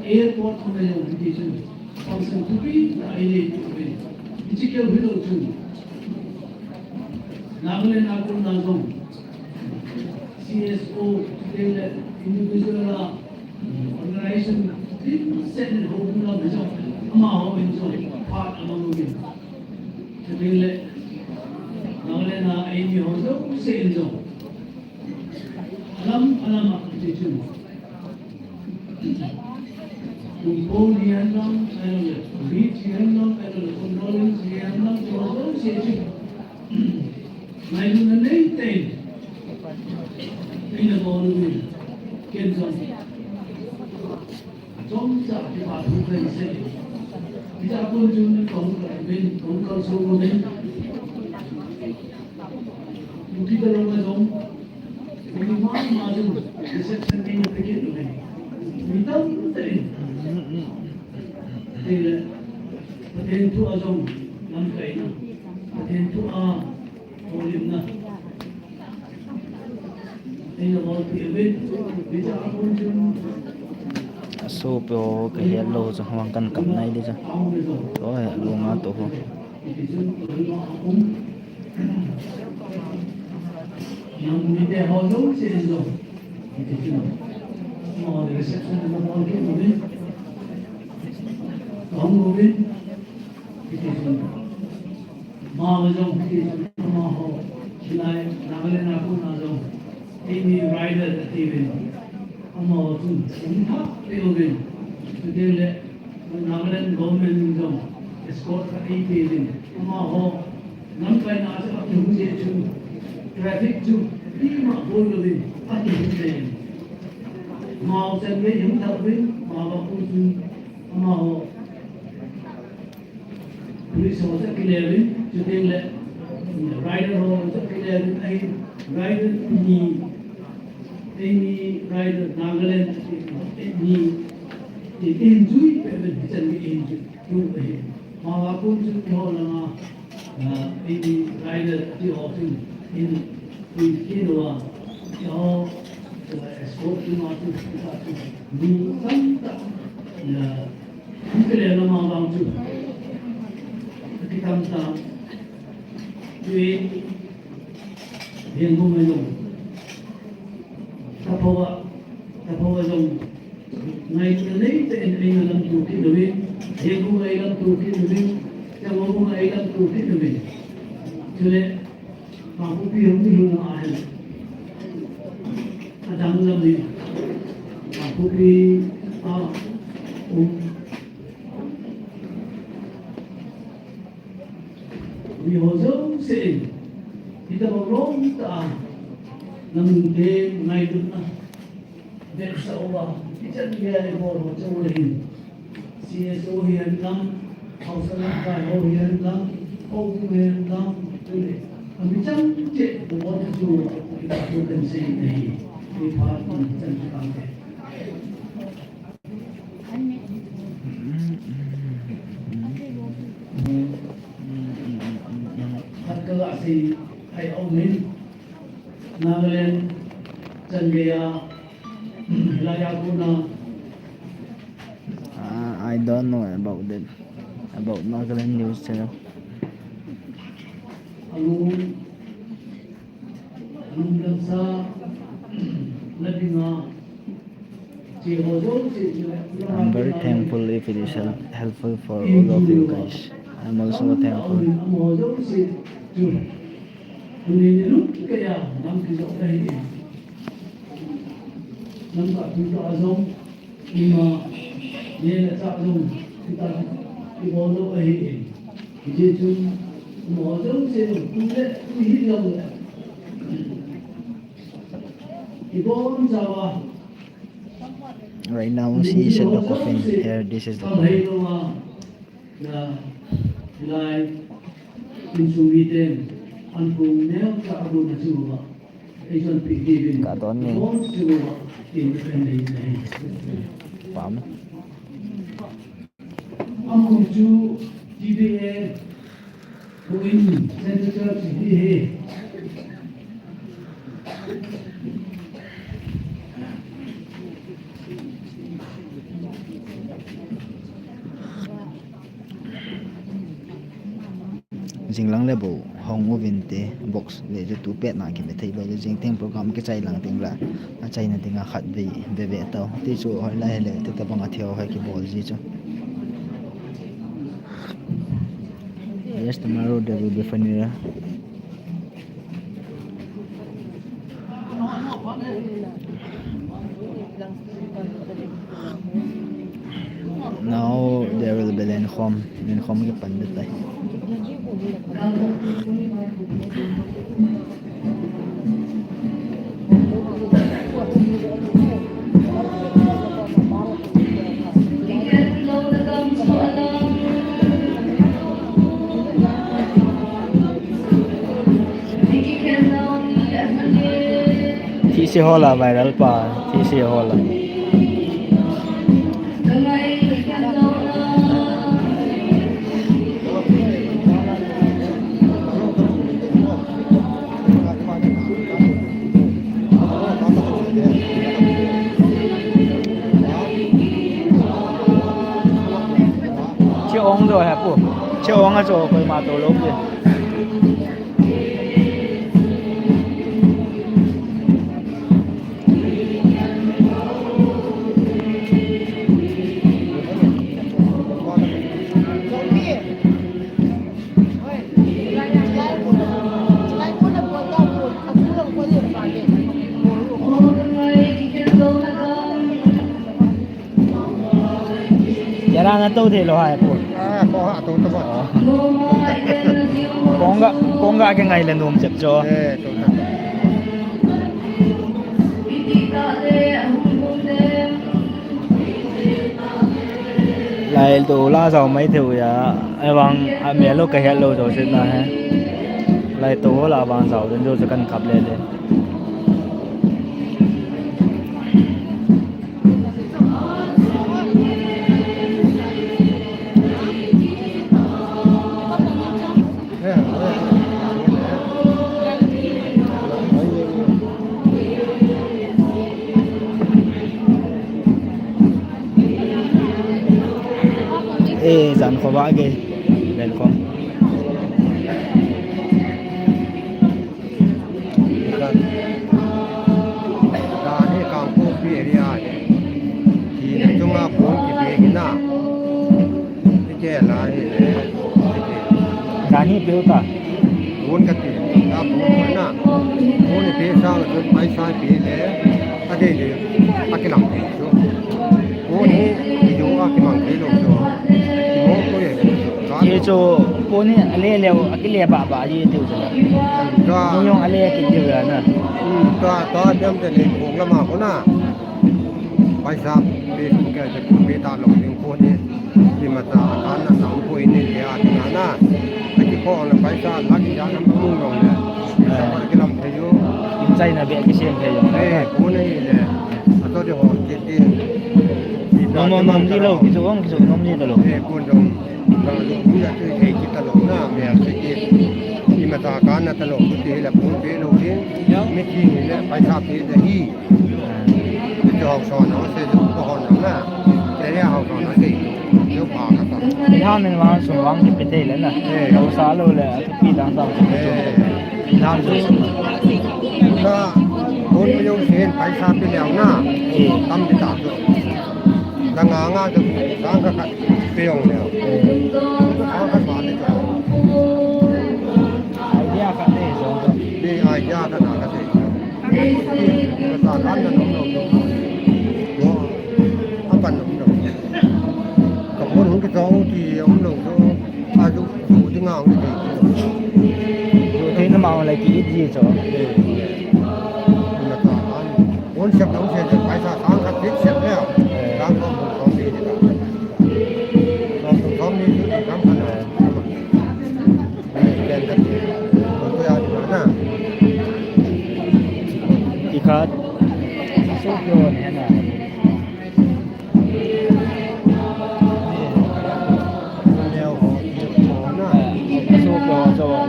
airport a jong hiti chun, function thupi tah einei uvin, hiche keu hilou chun, Nagaland a kona jong, C S O, chuteng le individual a, organization, dimset in houbung lam in jong, amaho in jong, phat amang uvin. Chuteng le, Nagaland a eimi ho jouse in jong, alam, alam a kiti chun. Tumpong hihen lang, ahilouleh, beach hihen lang, ahilouleh, condolence hihen lang, ti ho jouse chu. Ngailutna neitah in, eina bol uvin, ken jong. Chomcha kipa thu kahin sei. Hiche a kon chun kahung kal uvin, kahung kalson uvin. Kuki te lama jong, mi mama jong, reception eina pe kit uvin. Mi tamtah in. Tile, Pathen thu a jong, lamkaina. Pathen thu a, holimna. Asopi ho kahet lou chu, vang kan kap nai di chu. Toh he, lunga toh ho. Amaho jong hiti chun amaho, hilai Nagaland a kona jong, eimi rider ati uvin. Amaho chun, eimi thah peh uvin. Chuteng le, Nagaland government in jong, escort khat eipe uvin. Amaho, lamkaina chu akihung jeh chun, traffic chu, ima bol louvin, akihung jeh in. Amao chan gei hung thah uvin, amao a kon chun, amaho, Police ho chu akile uvin, chuteng le, rider ho chu akile uvin, ahin, rider ni, eimi rider Nagaland, ni, eihin jui peh uvin, hichan gei eihin jui, tu ahi. Amaho a kon chu eiho langa, ah, eimi rider ti ho chun, in, in, in, in, in, in, in, escort tu ma tu, tu, tu, ni, tam, tam, ah, Hung kile lama vang chu. Akitam ta. Tui. Heng bu mai long. Tapoh a. Tapoh a long. Ngailutna neitah in eina lamto kit uvin. Heng bu mai lamto kit uvin. Chang bu mai lamto kit uvin. Chule. Kangpokpi hung ni hung a ahi. Adang lam hi. Kangpokpi a um. Mi ho jouse in. Hitabang lom tah a. Namun te ngailutna. Vetsah uva, hichan geiya ibol ho chu ahin. C S O hihen lang, haosa lamkai ho hihen lang, houbung hihen lang, tule. Ami chang cheh, ibol chu, ibol chu kan sei ahi. Iphat in chan chu kan te. Khat kaga sei, hai aum in. Nagaland, chan geiya, Ah, I don't know about that, about Nagaland News Channel. I'm very thankful if it is help-, helpful for all of you guys. I'm also thankful. Tuni ni lungkeiya lam kijot kahi. Lamka tuta jong, ima, neh le chah jong, Kita, ibon lou ahi e. Hijeh chun, mo jong se, tu le, tu hi lou le. Ibon chawa. Right now, she is at the coffin. Here, this is the coffin. Ka don ni. Pam. Amun chu T B A ko in Central Church hi he. Jinglang le bou hong uvin te box le chu tu pet na kibe thei bou, jing theng program kichai lang ding la, achaina dinga khat vei ve ve tau. Ti chu hoilai le ti tabang a theo hoi kibol ji chu. Yes, tomorrow there will be funeral. Now there will be lenkhom, lenkhom kipan ding tai. Thise ho la viral pa, thise ho la. Che ong do hai pu. Che ong a cho koima to lou pu. Jara na to thei lou hai pu. Ah, ko ha to to ba. Kong ga, kong ga ke ngai le nom chep cho. Eh, to to. Lai to la jao mai thei u ya. Ai vang a me lo ka het lou jo se na he. Lai to ho la vang jao den jo se kan kap le le. Eh, jan khovah gei. Welcome. Jan hi Kangpokpi area hi. Hi na chunga pon kipe hi na. Hi ke la hi le. Jan hi pe u ta. Pon kati. Ta pon na. Pon ni pe sang chun paisa pe le. Adei le. Akilang pe chu. Pon hi, hi jo a kimang thei lou chu. Mo ko ye. Ye chu pon hi ale le, akile ba ba ye tiu chu. Ka. Ni jong ale ki tiu ya na. Hmm, ka, ka dem te le pon la ma ko na. Paisa pe su ke, pe ta lou ding pon hi. Ima ta kan na nam ko ni le a na na. Aki ko la paisa la ki ya na mu lou le. Kilam thei jo. Kim chai na be kisem thei jo. Eh, pon hi le. Ato de ho ke. Nom nom nom ji lou, kichu ong, kichu nom ji ta lou. Eh, kun dong. Ka lu ni la tu thei kita lou na, me a se ke. Ima ta kan na ta lou, tu te la pon pe lou ke. Mi ti ni le, paisa pe de hi. Kichu ho so na, se jo ko ho na. Te ya ho so na ke. Jo pa ka ta. Ni ha min wang sun wang ki pe thei le na. Eh. Ho sa lou le, a tu pi dang dang. Eh. Lam jo. Ka, pon mi jong sen paisa pe leu na. Eh. Tam ti ta jo. Dang a nga jo, dang ka ka pe jong leu. Eh. Dang ka ba le jo. Idea ka te jo. Ni idea ka na ka te. Ka ta kan na nom nom. Mo, apan nom nom. Ka pon hung Kizong ti um lou chu, a ju, ju ding a um ti. Ju thei na ma le ki it ji chu. Eh. Na ka an. Won sep dong se, paisa sang khat bit sep le. Eh. Sang ko ko ni ka. Ko ko ni ju kam ka na. Eh, ken ka ti. Ko ya ni na. Ikhat. So kyo ne na.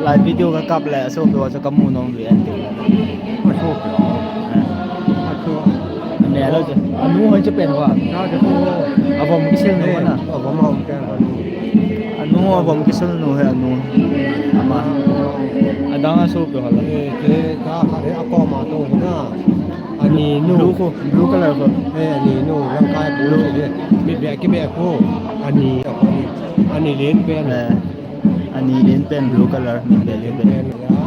Live video ka kap le, asopi ho chu kamu nom ve an ti. Asopi ho. Eh. Aso. Ame lo chu. Anu ho chu pen ho. Cha chu ho. Avom kisil nu na. Avom ho pen ho. Anu ho avom kisil nu he anu. Ama. Adang asopi ho la. Eh, ke ka kha le akoma to na. Ani nu. Blue ko, blue color ko. Eh, ani nu, langkai blue. Blue. Mi beh ki beh ko. Ani, ani len pen. Eh, ani len pen blue color, mi beh len pen. Pen ya.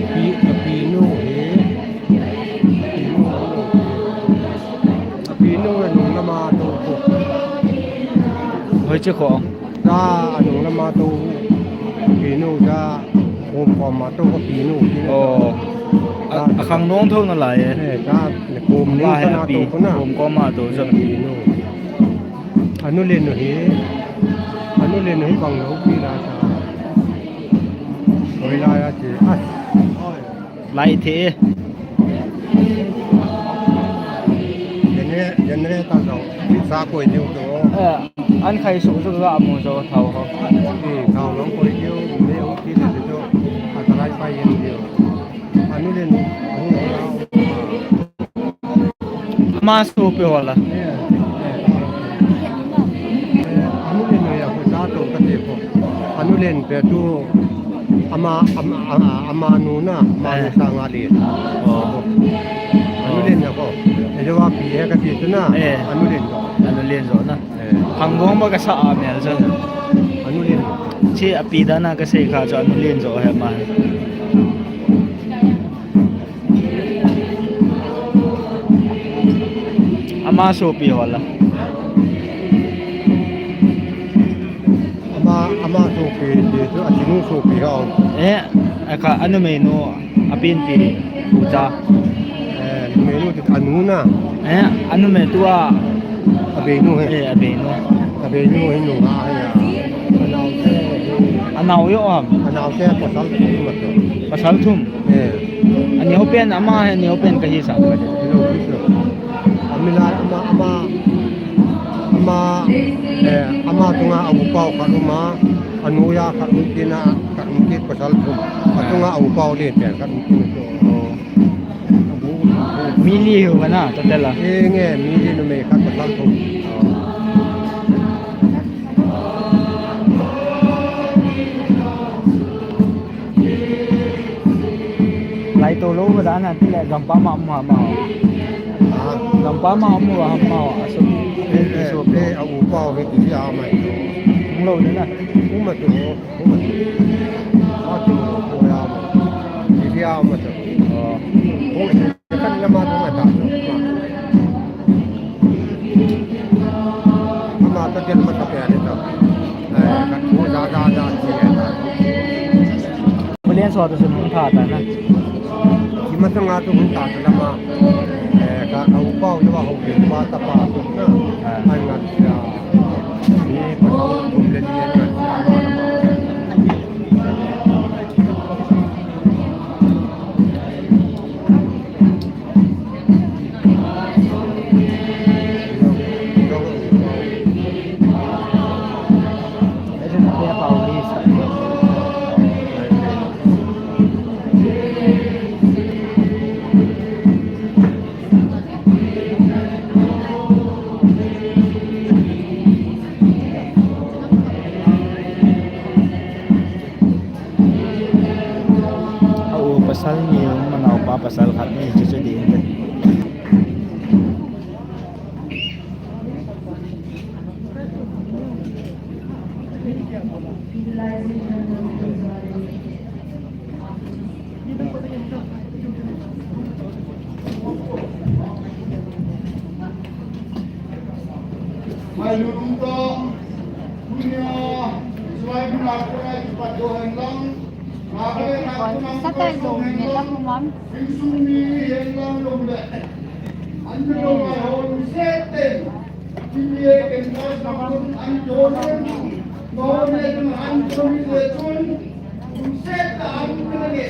Api, api nu he. Api nu he nung lama to ko. Hoi che ko. Cha, anung lama to, pinu cha, kum kom ma to ko pinu, pinu. Oh. A, a khang nong tho na lai e. Eh, cha, le kum ni lai cha na api, to ko na. Kum kom ma to cha. Pinu. Anu len no hi. Anu len no hi bang lo pi la cha. Oi la ya chi. Ai. Lai the. Genera-, generator jong, sa koi diu to. Eh, an khai su su ga mu jo thao ho. Hmm, thao long koi diu, me ong ki le jo. A tarai pa yen diu. Anu len, anu len. Ama sopi ho la. Anu len no ya ko sa to ka te ko. Anu len pe tu ama, ama, ama, ama nu na, ama nu sa nga len. Oh. Anu len ya ko. E jo wa pi he ka ti tu na. Eh. Anu len ko. Anu len jo na. Eh. Hang gong ba ka sa a mel jo. Anu len. Chi api da na ka sei kha jo anu len jo he ma. Ama sopi ho la. Ama, ama sopi ti chu, a chinu sopi ho. Eh, a kha, a numei nu, a pen pi, u cha. Eh, numei nu ti a nu na. Eh, a numei tu a. A bei nu he. Eh, a bei nu. A bei nu he nu ha he ya. A nao te. A nao yo am. A nao te pasal thum ma to. Pasal thum. Eh. Ani ho pen ama he, ani ho pen ka hisap ka de. Hello, Krishna. Amila ama, ama, ama, eh, ama tunga a upa khat um a, anu ya khat um tina, khat um kit pasal thum. A tunga a upa le pen khat um tina to. Oh. Mi li ho ba na, total a. Eh, nge, mi li numei khat pasal thum. Oh. Lai to lou ba dan a ti le gampa ma ma ma. Ah. Gampa ma ma ma ma. Aso. Eh, eh, eh, a upa ho he ti a mai. Lou na. Uma to. Uma to. Ma to ko ya ma. Ti a ma to. Oh. Ko. Kan lama tu mata. Ama tu dia mata pe ada tu. Eh, kat tu dah, dah, dah, dia dah. Boleh suatu semua tak ada na. Di mata ngah tu pun tak ada lama. Eh, ka, ka upa, upa, upa, upa, tak apa tu na. Ah. Ai ngat ya. Ni pasal tu boleh dia ngat. A u pasal ni, u manao pa pasal khat ni, chu chu ding te. Mai lu lu to. Satai lo me la kumam.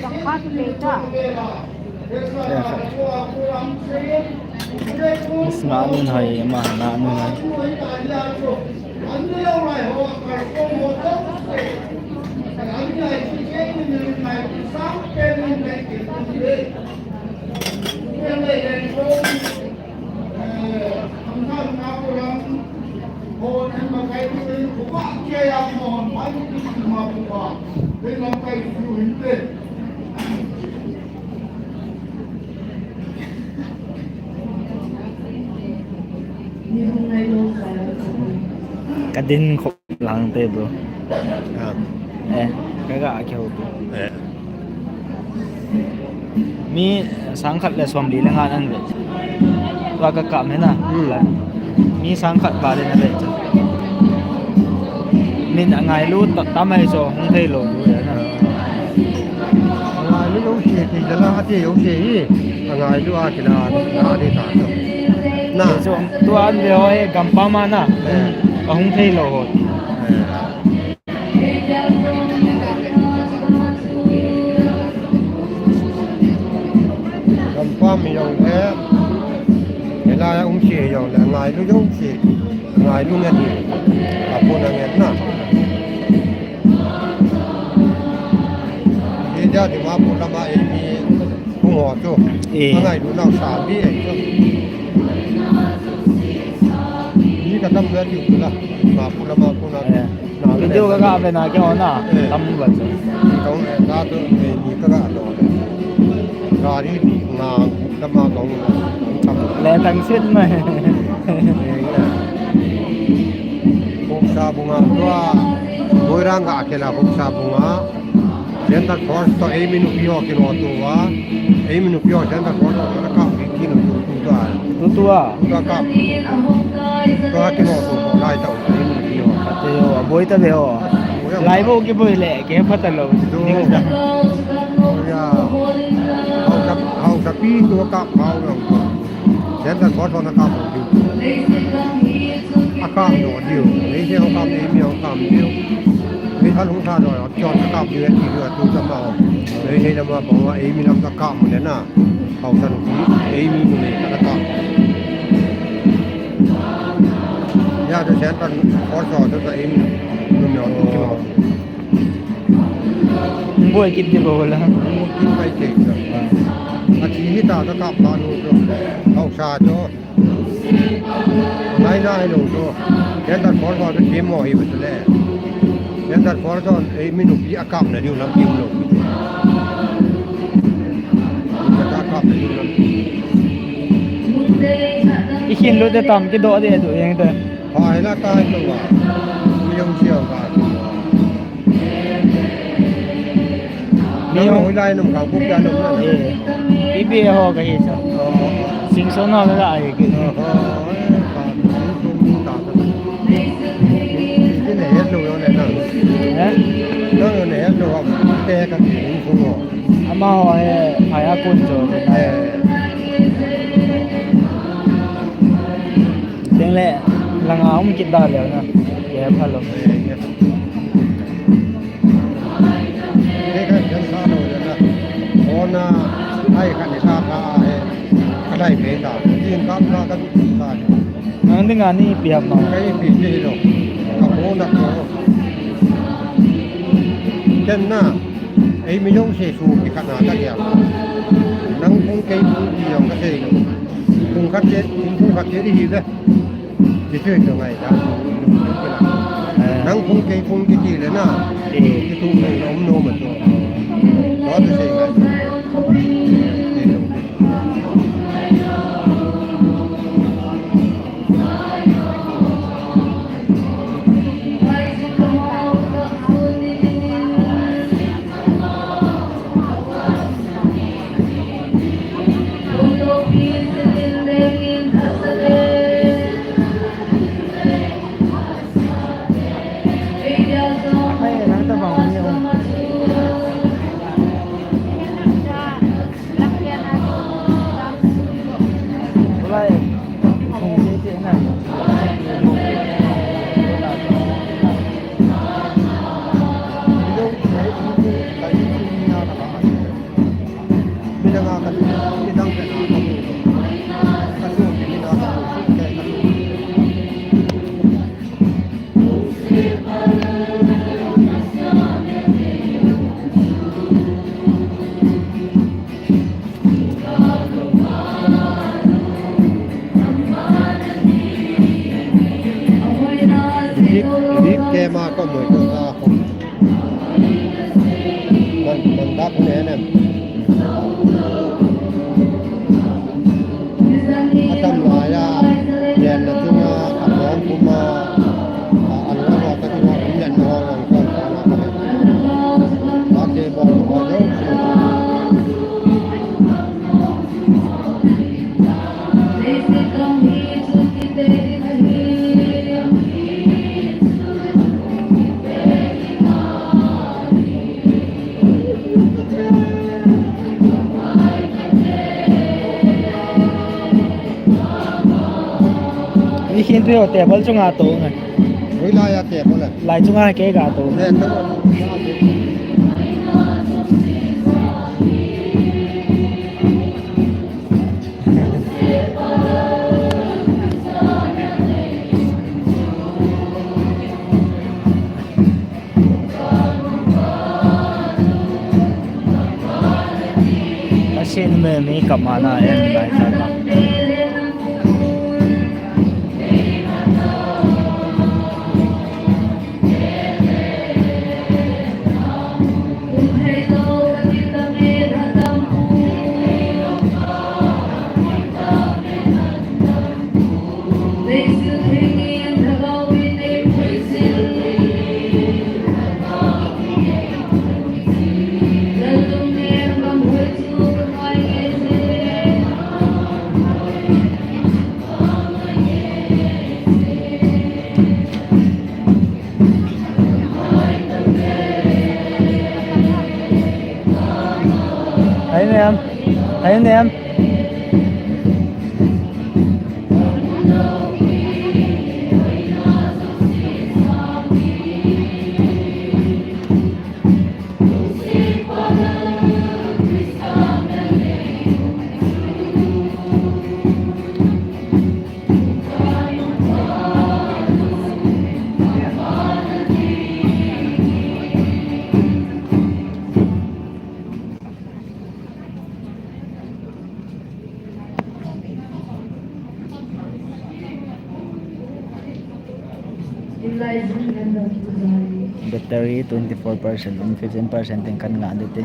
Sangkhat le ta. Mas nga nun hai, ama nga nun hai. Ka din khop lang te bro. Ah. Eh, ka ga a keu tu. Eh. Mi sangkhat le somli le nga nan ve. Tua ka kap me na. Hmm. Mi sangkhat ba le na ve. Min a ngailu ta, ta mai so hung thei lo tu le na. Ngailu yo se ti jala ate yo se hi. Ngailu a kila na de ta. Na. So, tua an ve ho e gampam a na. Eh. Ka hung thei lo ho. Eh. Gampam jong le, hilai a um se jong le, ngailu jong se, ngailu ngen hi, a puna ngen na. Hi dia Dimapur lama eimi hung ho chu, eh, a ngailu nau sa mi ei chu. Hi ka tam ve tiu la, Dimapur lama puna. Eh. Video ka ga ve na ke ho na, eh, tam ba chu. Kong, eh, da to, eh, ni ka ga lo. Gari ni nga, tama kong, kong tam. Le tang sit mai. Eh, ya. Kong sa bunga tua. Boirang ga ke la kong sa bunga. Center Force to eimi nupi ho kino tua. Eimi nupi ho Center Force to ka kap kino tu tua. Tu tua. Tua kap. Tua kino tu lai tau eimi nupi ho. Ate yo, aboi ta ve ho. Lai bo kiboi le, ke pha ta lo. Tu. Ning sa. Ya. Hausa, hausa pi tua kap hau lo. Center Force to na kap ho. A kap lo diu. Nei se ho kap, eimi ho kap diu. Nei kha lung sa lo. Chon ka kap diu, ti diu, tu ta ma. Ei, ei, lam ma, bang wa, eimi lam ka kap mu le na. Hausa nupi, eimi mu le ka kap. Ya, tu sen tan, or so, tu ta eimi. Tu mi, tu ki ma. Boi kit di bo la. Boi kit kai te. A ti hi ta ka kap ta nu tu. Hausa tu. Lai lai lo to. Center Force to team mo hi bus le. Center Force to eimi nupi a kap na diu lam team lo. A kap na diu lam. I khin lo te tam kidoh de tu jeng te. Ha, hi la ta to wa. Mi jong siau ka. Mi jong hoilai nom ka, Kuki a nom na. Eh. Ipi ho ka hi sa. Oh. Singson ho ka ai ke. Oh, oh, eh, ka, Singson ta ta. Ki ne het lo yo ne na. Eh? Lo yo ne het lo ha. Te ka Singson ho. Ama ho he, phai a kun jo. Eh. Teng le, langa um kit da leo na. Ke pha lo. Eh, ke. Ke ka jan sa lo ya na. Ona, ai ka ni sa ta he. Ka dai pe ta. Tin kam sa ka tu sa. Nang ding ani pi ham ma. Ka i pi ti lo. Ka mo na ko. Ken na. Eimi jong se su ki khat na ta ya. Nang phung kei phung ti jong ka sei lo. Phung khat che, phung khat che di hi ve. Ti tu tu ngai da. Eh. Nang phung kei phung ti ti le na. Eh. Ti tu ngai lo no ma tu. Lo tu sei ngai. Nidang pen a ka mu. Ka nu pen in a ka mu. Ka nu. Big, big game a ka mu ko ta ko. Man, man dap ne ne. Atam laiya, yan na tunga, a pom puma, a, a lo ho ka tunga, yan na ho, yan kon ka na ka. Ate bo, bo, bo. Ni hin tu table chunga to ngai. Ui, lai a table a. Lai chunga kei ga to. Ne, to. Asin me mi kamana en lai ta. Hai nem. Hai nem. Battery twenty four percent, in fifteen percent teng kan ngah ding te.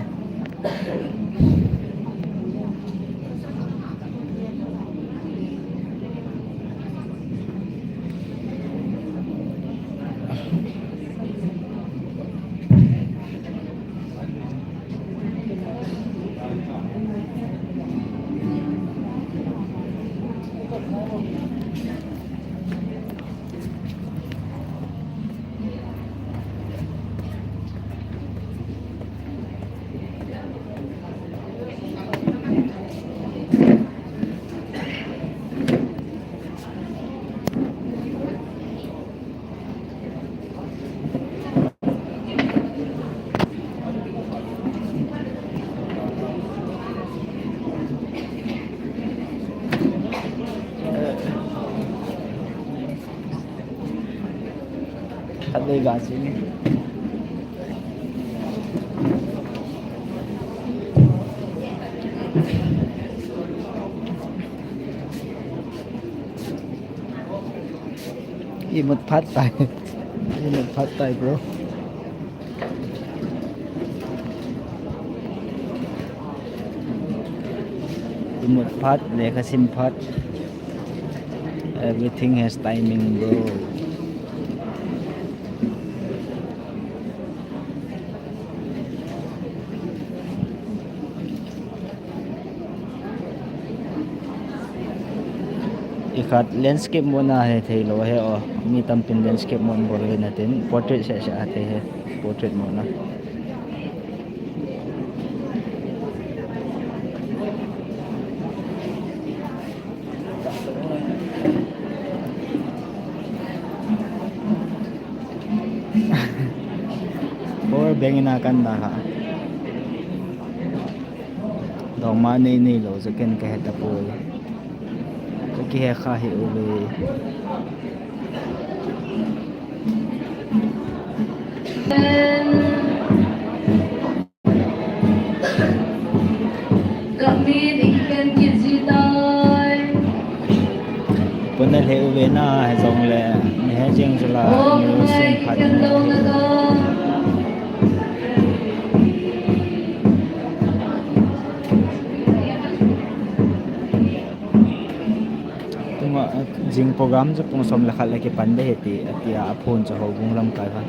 Khat dei ga sini. Imut phat tai. Imut phat tai, bro. Imut phat, lekha sim phat. Everything has timing, bro. Ikhat landscape mode na he thei lou he o. Mi tampin landscape mode bol ve na tin portrait se se a thei he. Portrait mode na. Power bank ina kan da ha. Dong. bangma nei nei lou chu ken kahe tapoi. Ka kihe kha hih uve. Ka min i kikhen kit ji tai. Puna lheh uve na, hijongle, ni he jeng jula, ni u sin phat. Tuma, jing program chu pung som le khat le kipan ding ahi ti, ati a, aphone chu houbung lamkai kha.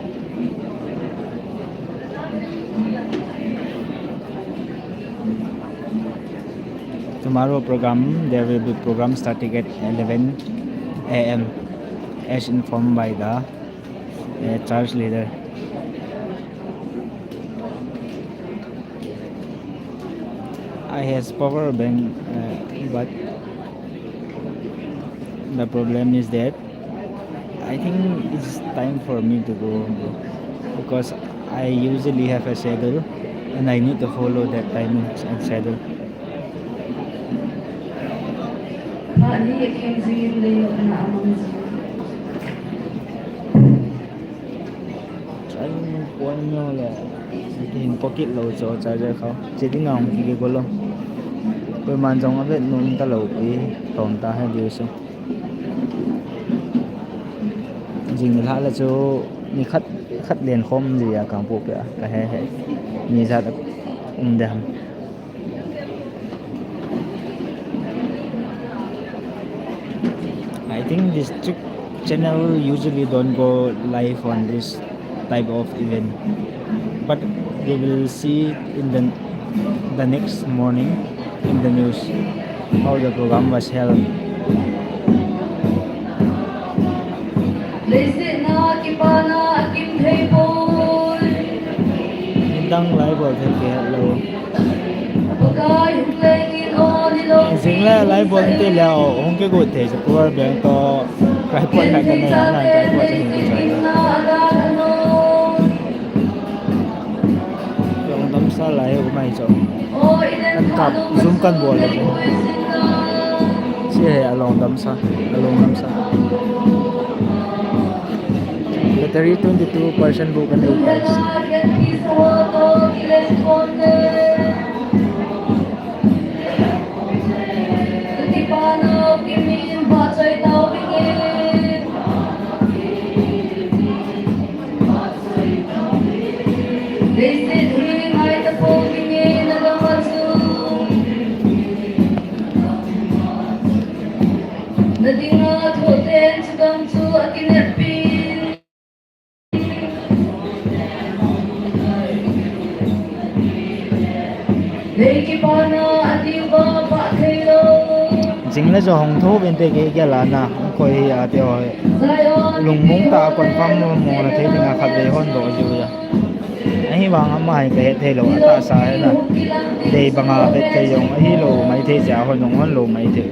Tomorrow program, there will be program starting at eleven a m as informed by the, uh, church leader. I has power bank, uh, but the problem is that I think it's time for me to go home, because I usually have a schedule and I need to follow that timing and schedule. Charging point neo le, kihin pocket lou chu charger kho. Che dinga hung kigei go lou. Koiman jong avet nom talou pi, tom ta he diu chu. Jing nilhah le chu ni khat, khat len khom dia kang pu pia, kahe he. Ni jat um de ham. I think district channel usually don't go live on this type of event, but we will see in the, the next morning in the news how the program was held. Leiset na kipana akim thei poi. Midang lai bol thei kihet lou. Pakai hung lengin o ni lo. Jing le lai bol te leo, hung kigot thei chu power bank toh tripod khat kanei a, tripod chu hung kichoi. Longdam sa lai u mai chu. Kan kap, zoom kan bol le. Hiche hi alongdam sa, alongdam sa. Battery twenty two percent bou kanei tai. Na dinga thoten chidam chu akinepin. Nei kipana adiuva pha thei lou. Jing le jo hung tho vin te kei gel a na, hung koi hi ati ho. Lungmong tah a confirm mo, mo na thei dinga khatvei hon doh jiu a. Ahivang ama hi kahet thei lou, atahsa hi na. Dei banga vet thei jong ahilou maithei jeh a hon jong hon lou maithei.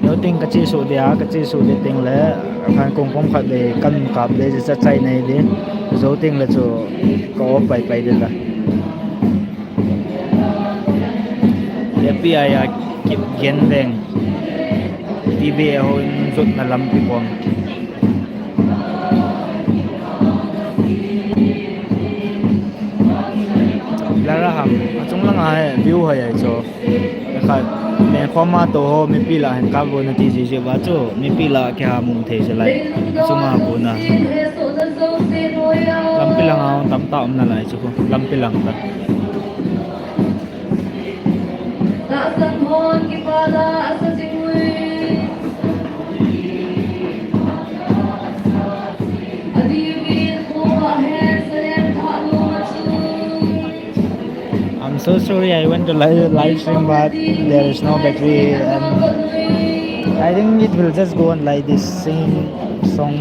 Jou teng kachesuh dia, kachesuh ding teng le, khan kong kong khatvei kan kap le, jeh a chai nei di. Jou teng le chu ka off pai pai ding la. A P I a Kipgen Veng. T V a hon jotna lampi bom. Lara ham, achung langa hi view hi ahi chu. Khat, lengkhom a tou ho, mipi lah hin kap vo nati jiji uva chu, mipi lah kiha mu thei jeh lai. Achunga kona. Lampi langa tamtah um nalai chu, lampi lang tah. Tahsan hon kipana asa jing ui. Adiuvin kho ahen salem tha lou ma chu. I'm so sorry, I went to live, live stream, but there is no battery, and I think it will just go on like this singing song.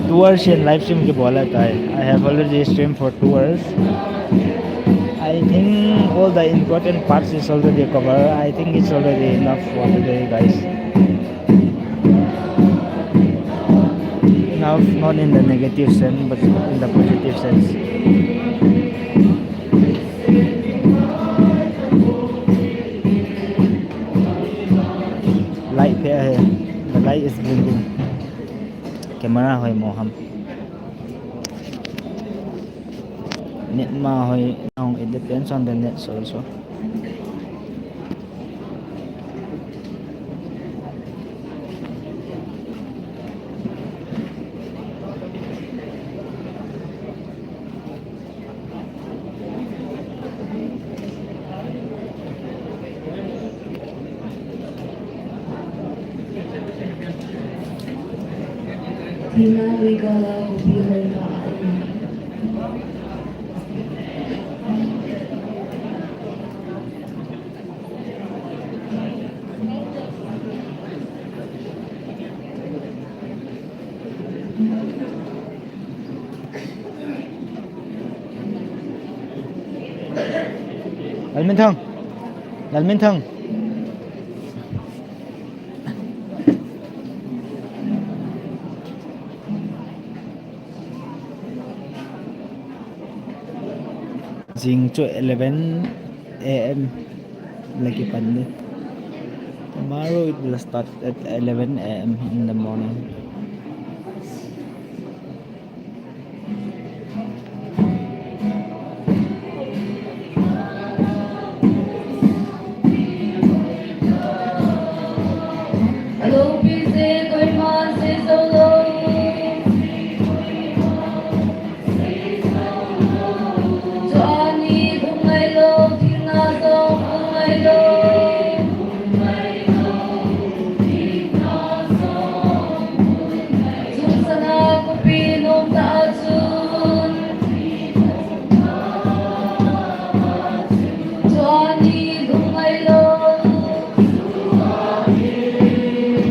Two hours in live stream kibol a tai. I have already streamed for two hours. I think All the important parts is already covered. I think it's already enough for today, guys. Enough, not in the negative sense, but in the positive sense. Light here, the light is blinking. Camera hoi mo ham. Net ma hoi, now it depends on the net also. Tina Rigala Kupi Hoima. Lalminthang. Lalminthang. Jing chu eleven A M lagi pan ni. Tomorrow it will start at eleven A M in the morning.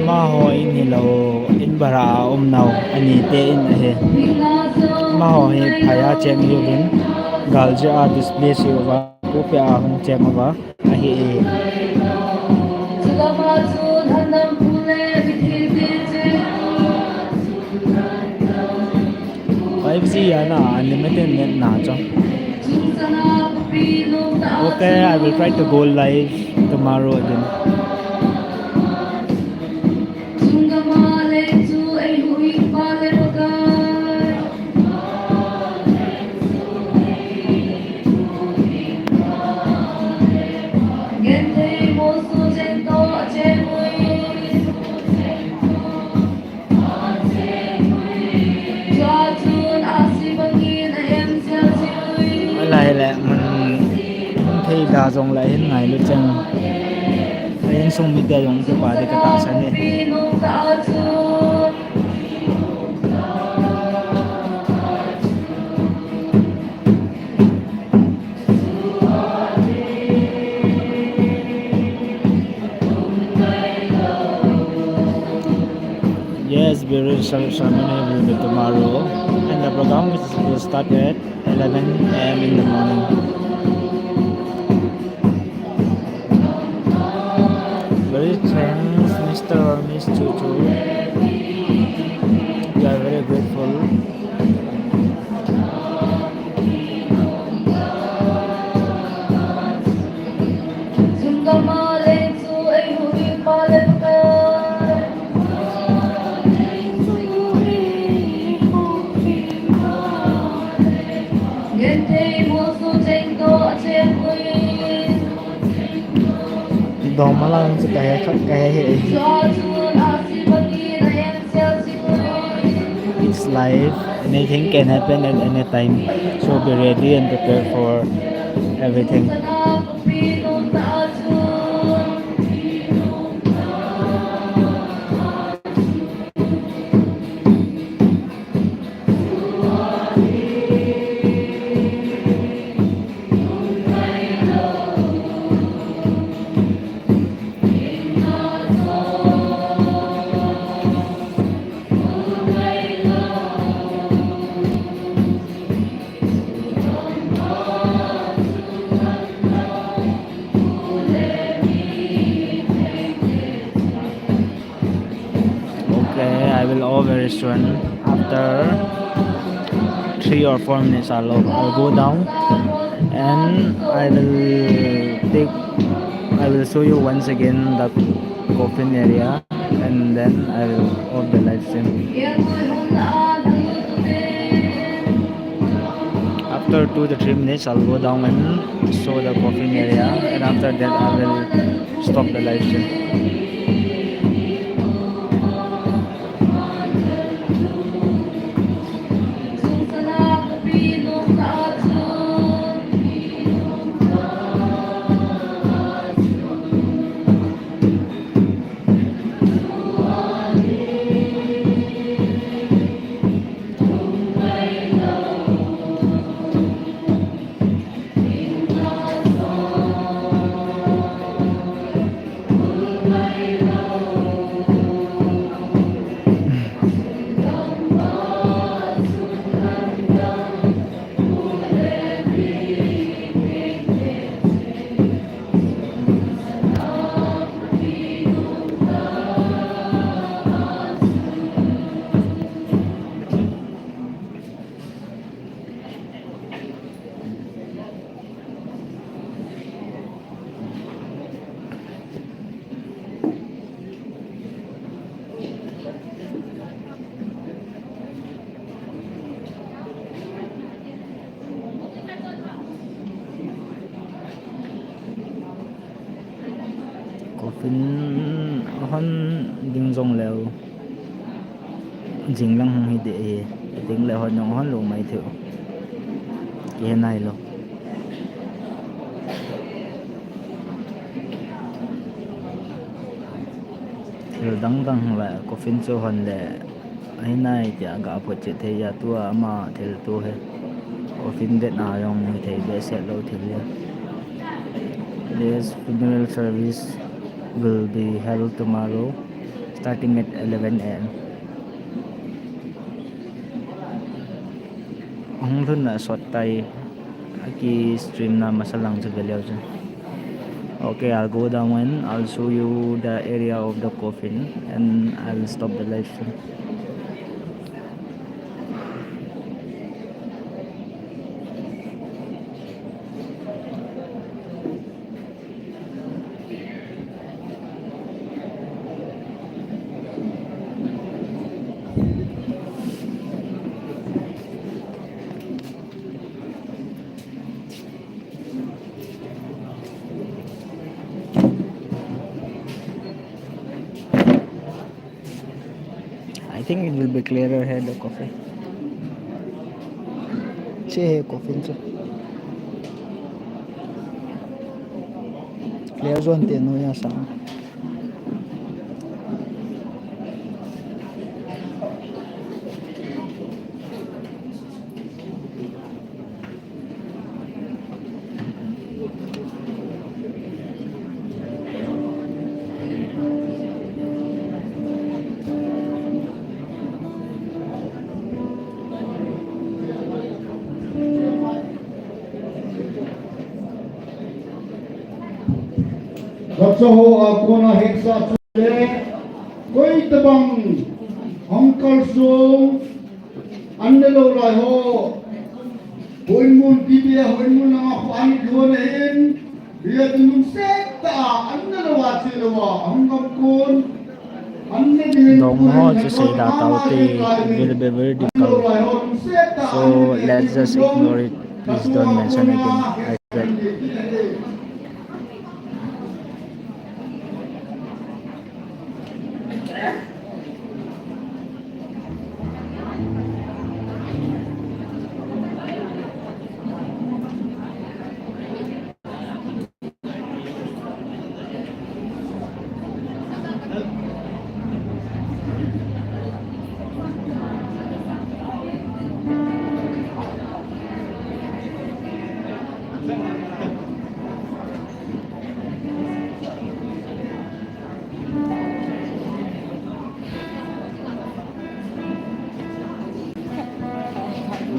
Amaho in hilou, in bara a um nau, ani te in ahi. Amaho hi phai a cheng uvin, gal jeh a display se uva, pulpit a hung cheng uva ahi. Five G ana unlimited net na chu. Okay, I will try to go live tomorrow again. Lai le, mun, mun thei da jong lai hin ngailu cheng. Insung mite jong kipa ding katahsan e. Yes, burial cer-, ceremony will be tomorrow, and the program will start at eleven A M in the morning. Very thanks, Mister or Miss Chuchu. We are very grateful. Dom alang chu kahe kha, kahe he. It's live. Anything can happen at any time. So be ready and prepare for everything. Okay, I will over soon. After three or four minutes, I'll, I'll go down and I will take, I will show you once again the coffin area and then I will off the live stream. After two to three minutes, I'll go down and show the coffin area, and after that, I will stop the live stream. Coffin hon ding jong leu. Jing lang hung hi deh hi. Ding le hon jong hon lou mai thei. Kihe nai lou. Thil dang dang le coffin chu hon le ahi nai tia ga phot chet thei a, tua ama thil tu hi. Coffin det na jong hi thei behseh lou thil hi. This funeral service will be held tomorrow starting at eleven a m. Hung lhun na sot tai, aki stream na masa lang chu ve leu chu. Okay, I'll go down and I'll show you the area of the coffin and I'll stop the live stream. I think it will be clearer here, the coffin. Che he coffin chu. Clear zone te no ya sa. Bacha ho a kona heksa chule, koi tabang hung kalsong, an ne lou lai ho, hoimun P B A, hoimun langa khu an kihon ahin, bia tu mun seta, an ne lou a che lou a, hung gam kon, an ne ding Dong ho chu seida taute, will be very difficult. So let's just ignore it. Please don't mention again. I beg.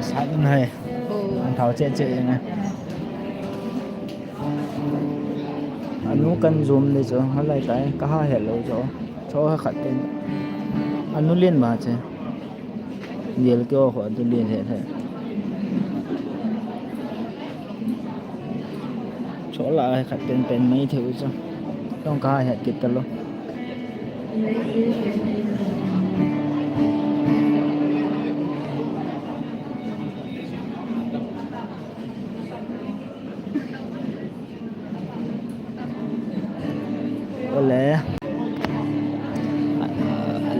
Sa dun hai. Oh. An thau che che eng a. Anu kan zoom le chu, halai tai, ka ha hello chu. Cho ha khat ten. Anu len ba che. Dial ke o kho atu len he he. Chola hai khat pen pen mai theu chu. Tong ka hai hat kit ta lo. Ole.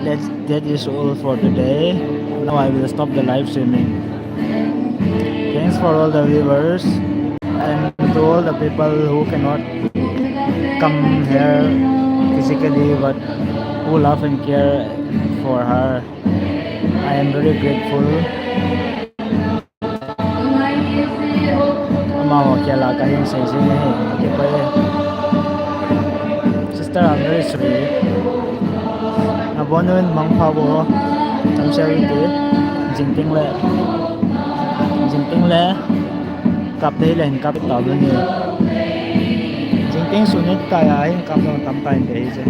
Let's, that is all for today. Now I will stop the live streaming. Thanks for all the viewers and to all the people who cannot come here physically but who love and care for her. I am very grateful. Amaho khel a kahin sei sei hi, kipah e. Sister, I'm very sorry. Nabon un mangpha bo. Tamsel ti. Jingting le. Jingting le. Kap dei le hin kap ta lo ni. Jingting sunit ta ya hin kap lo tam ta in dei je.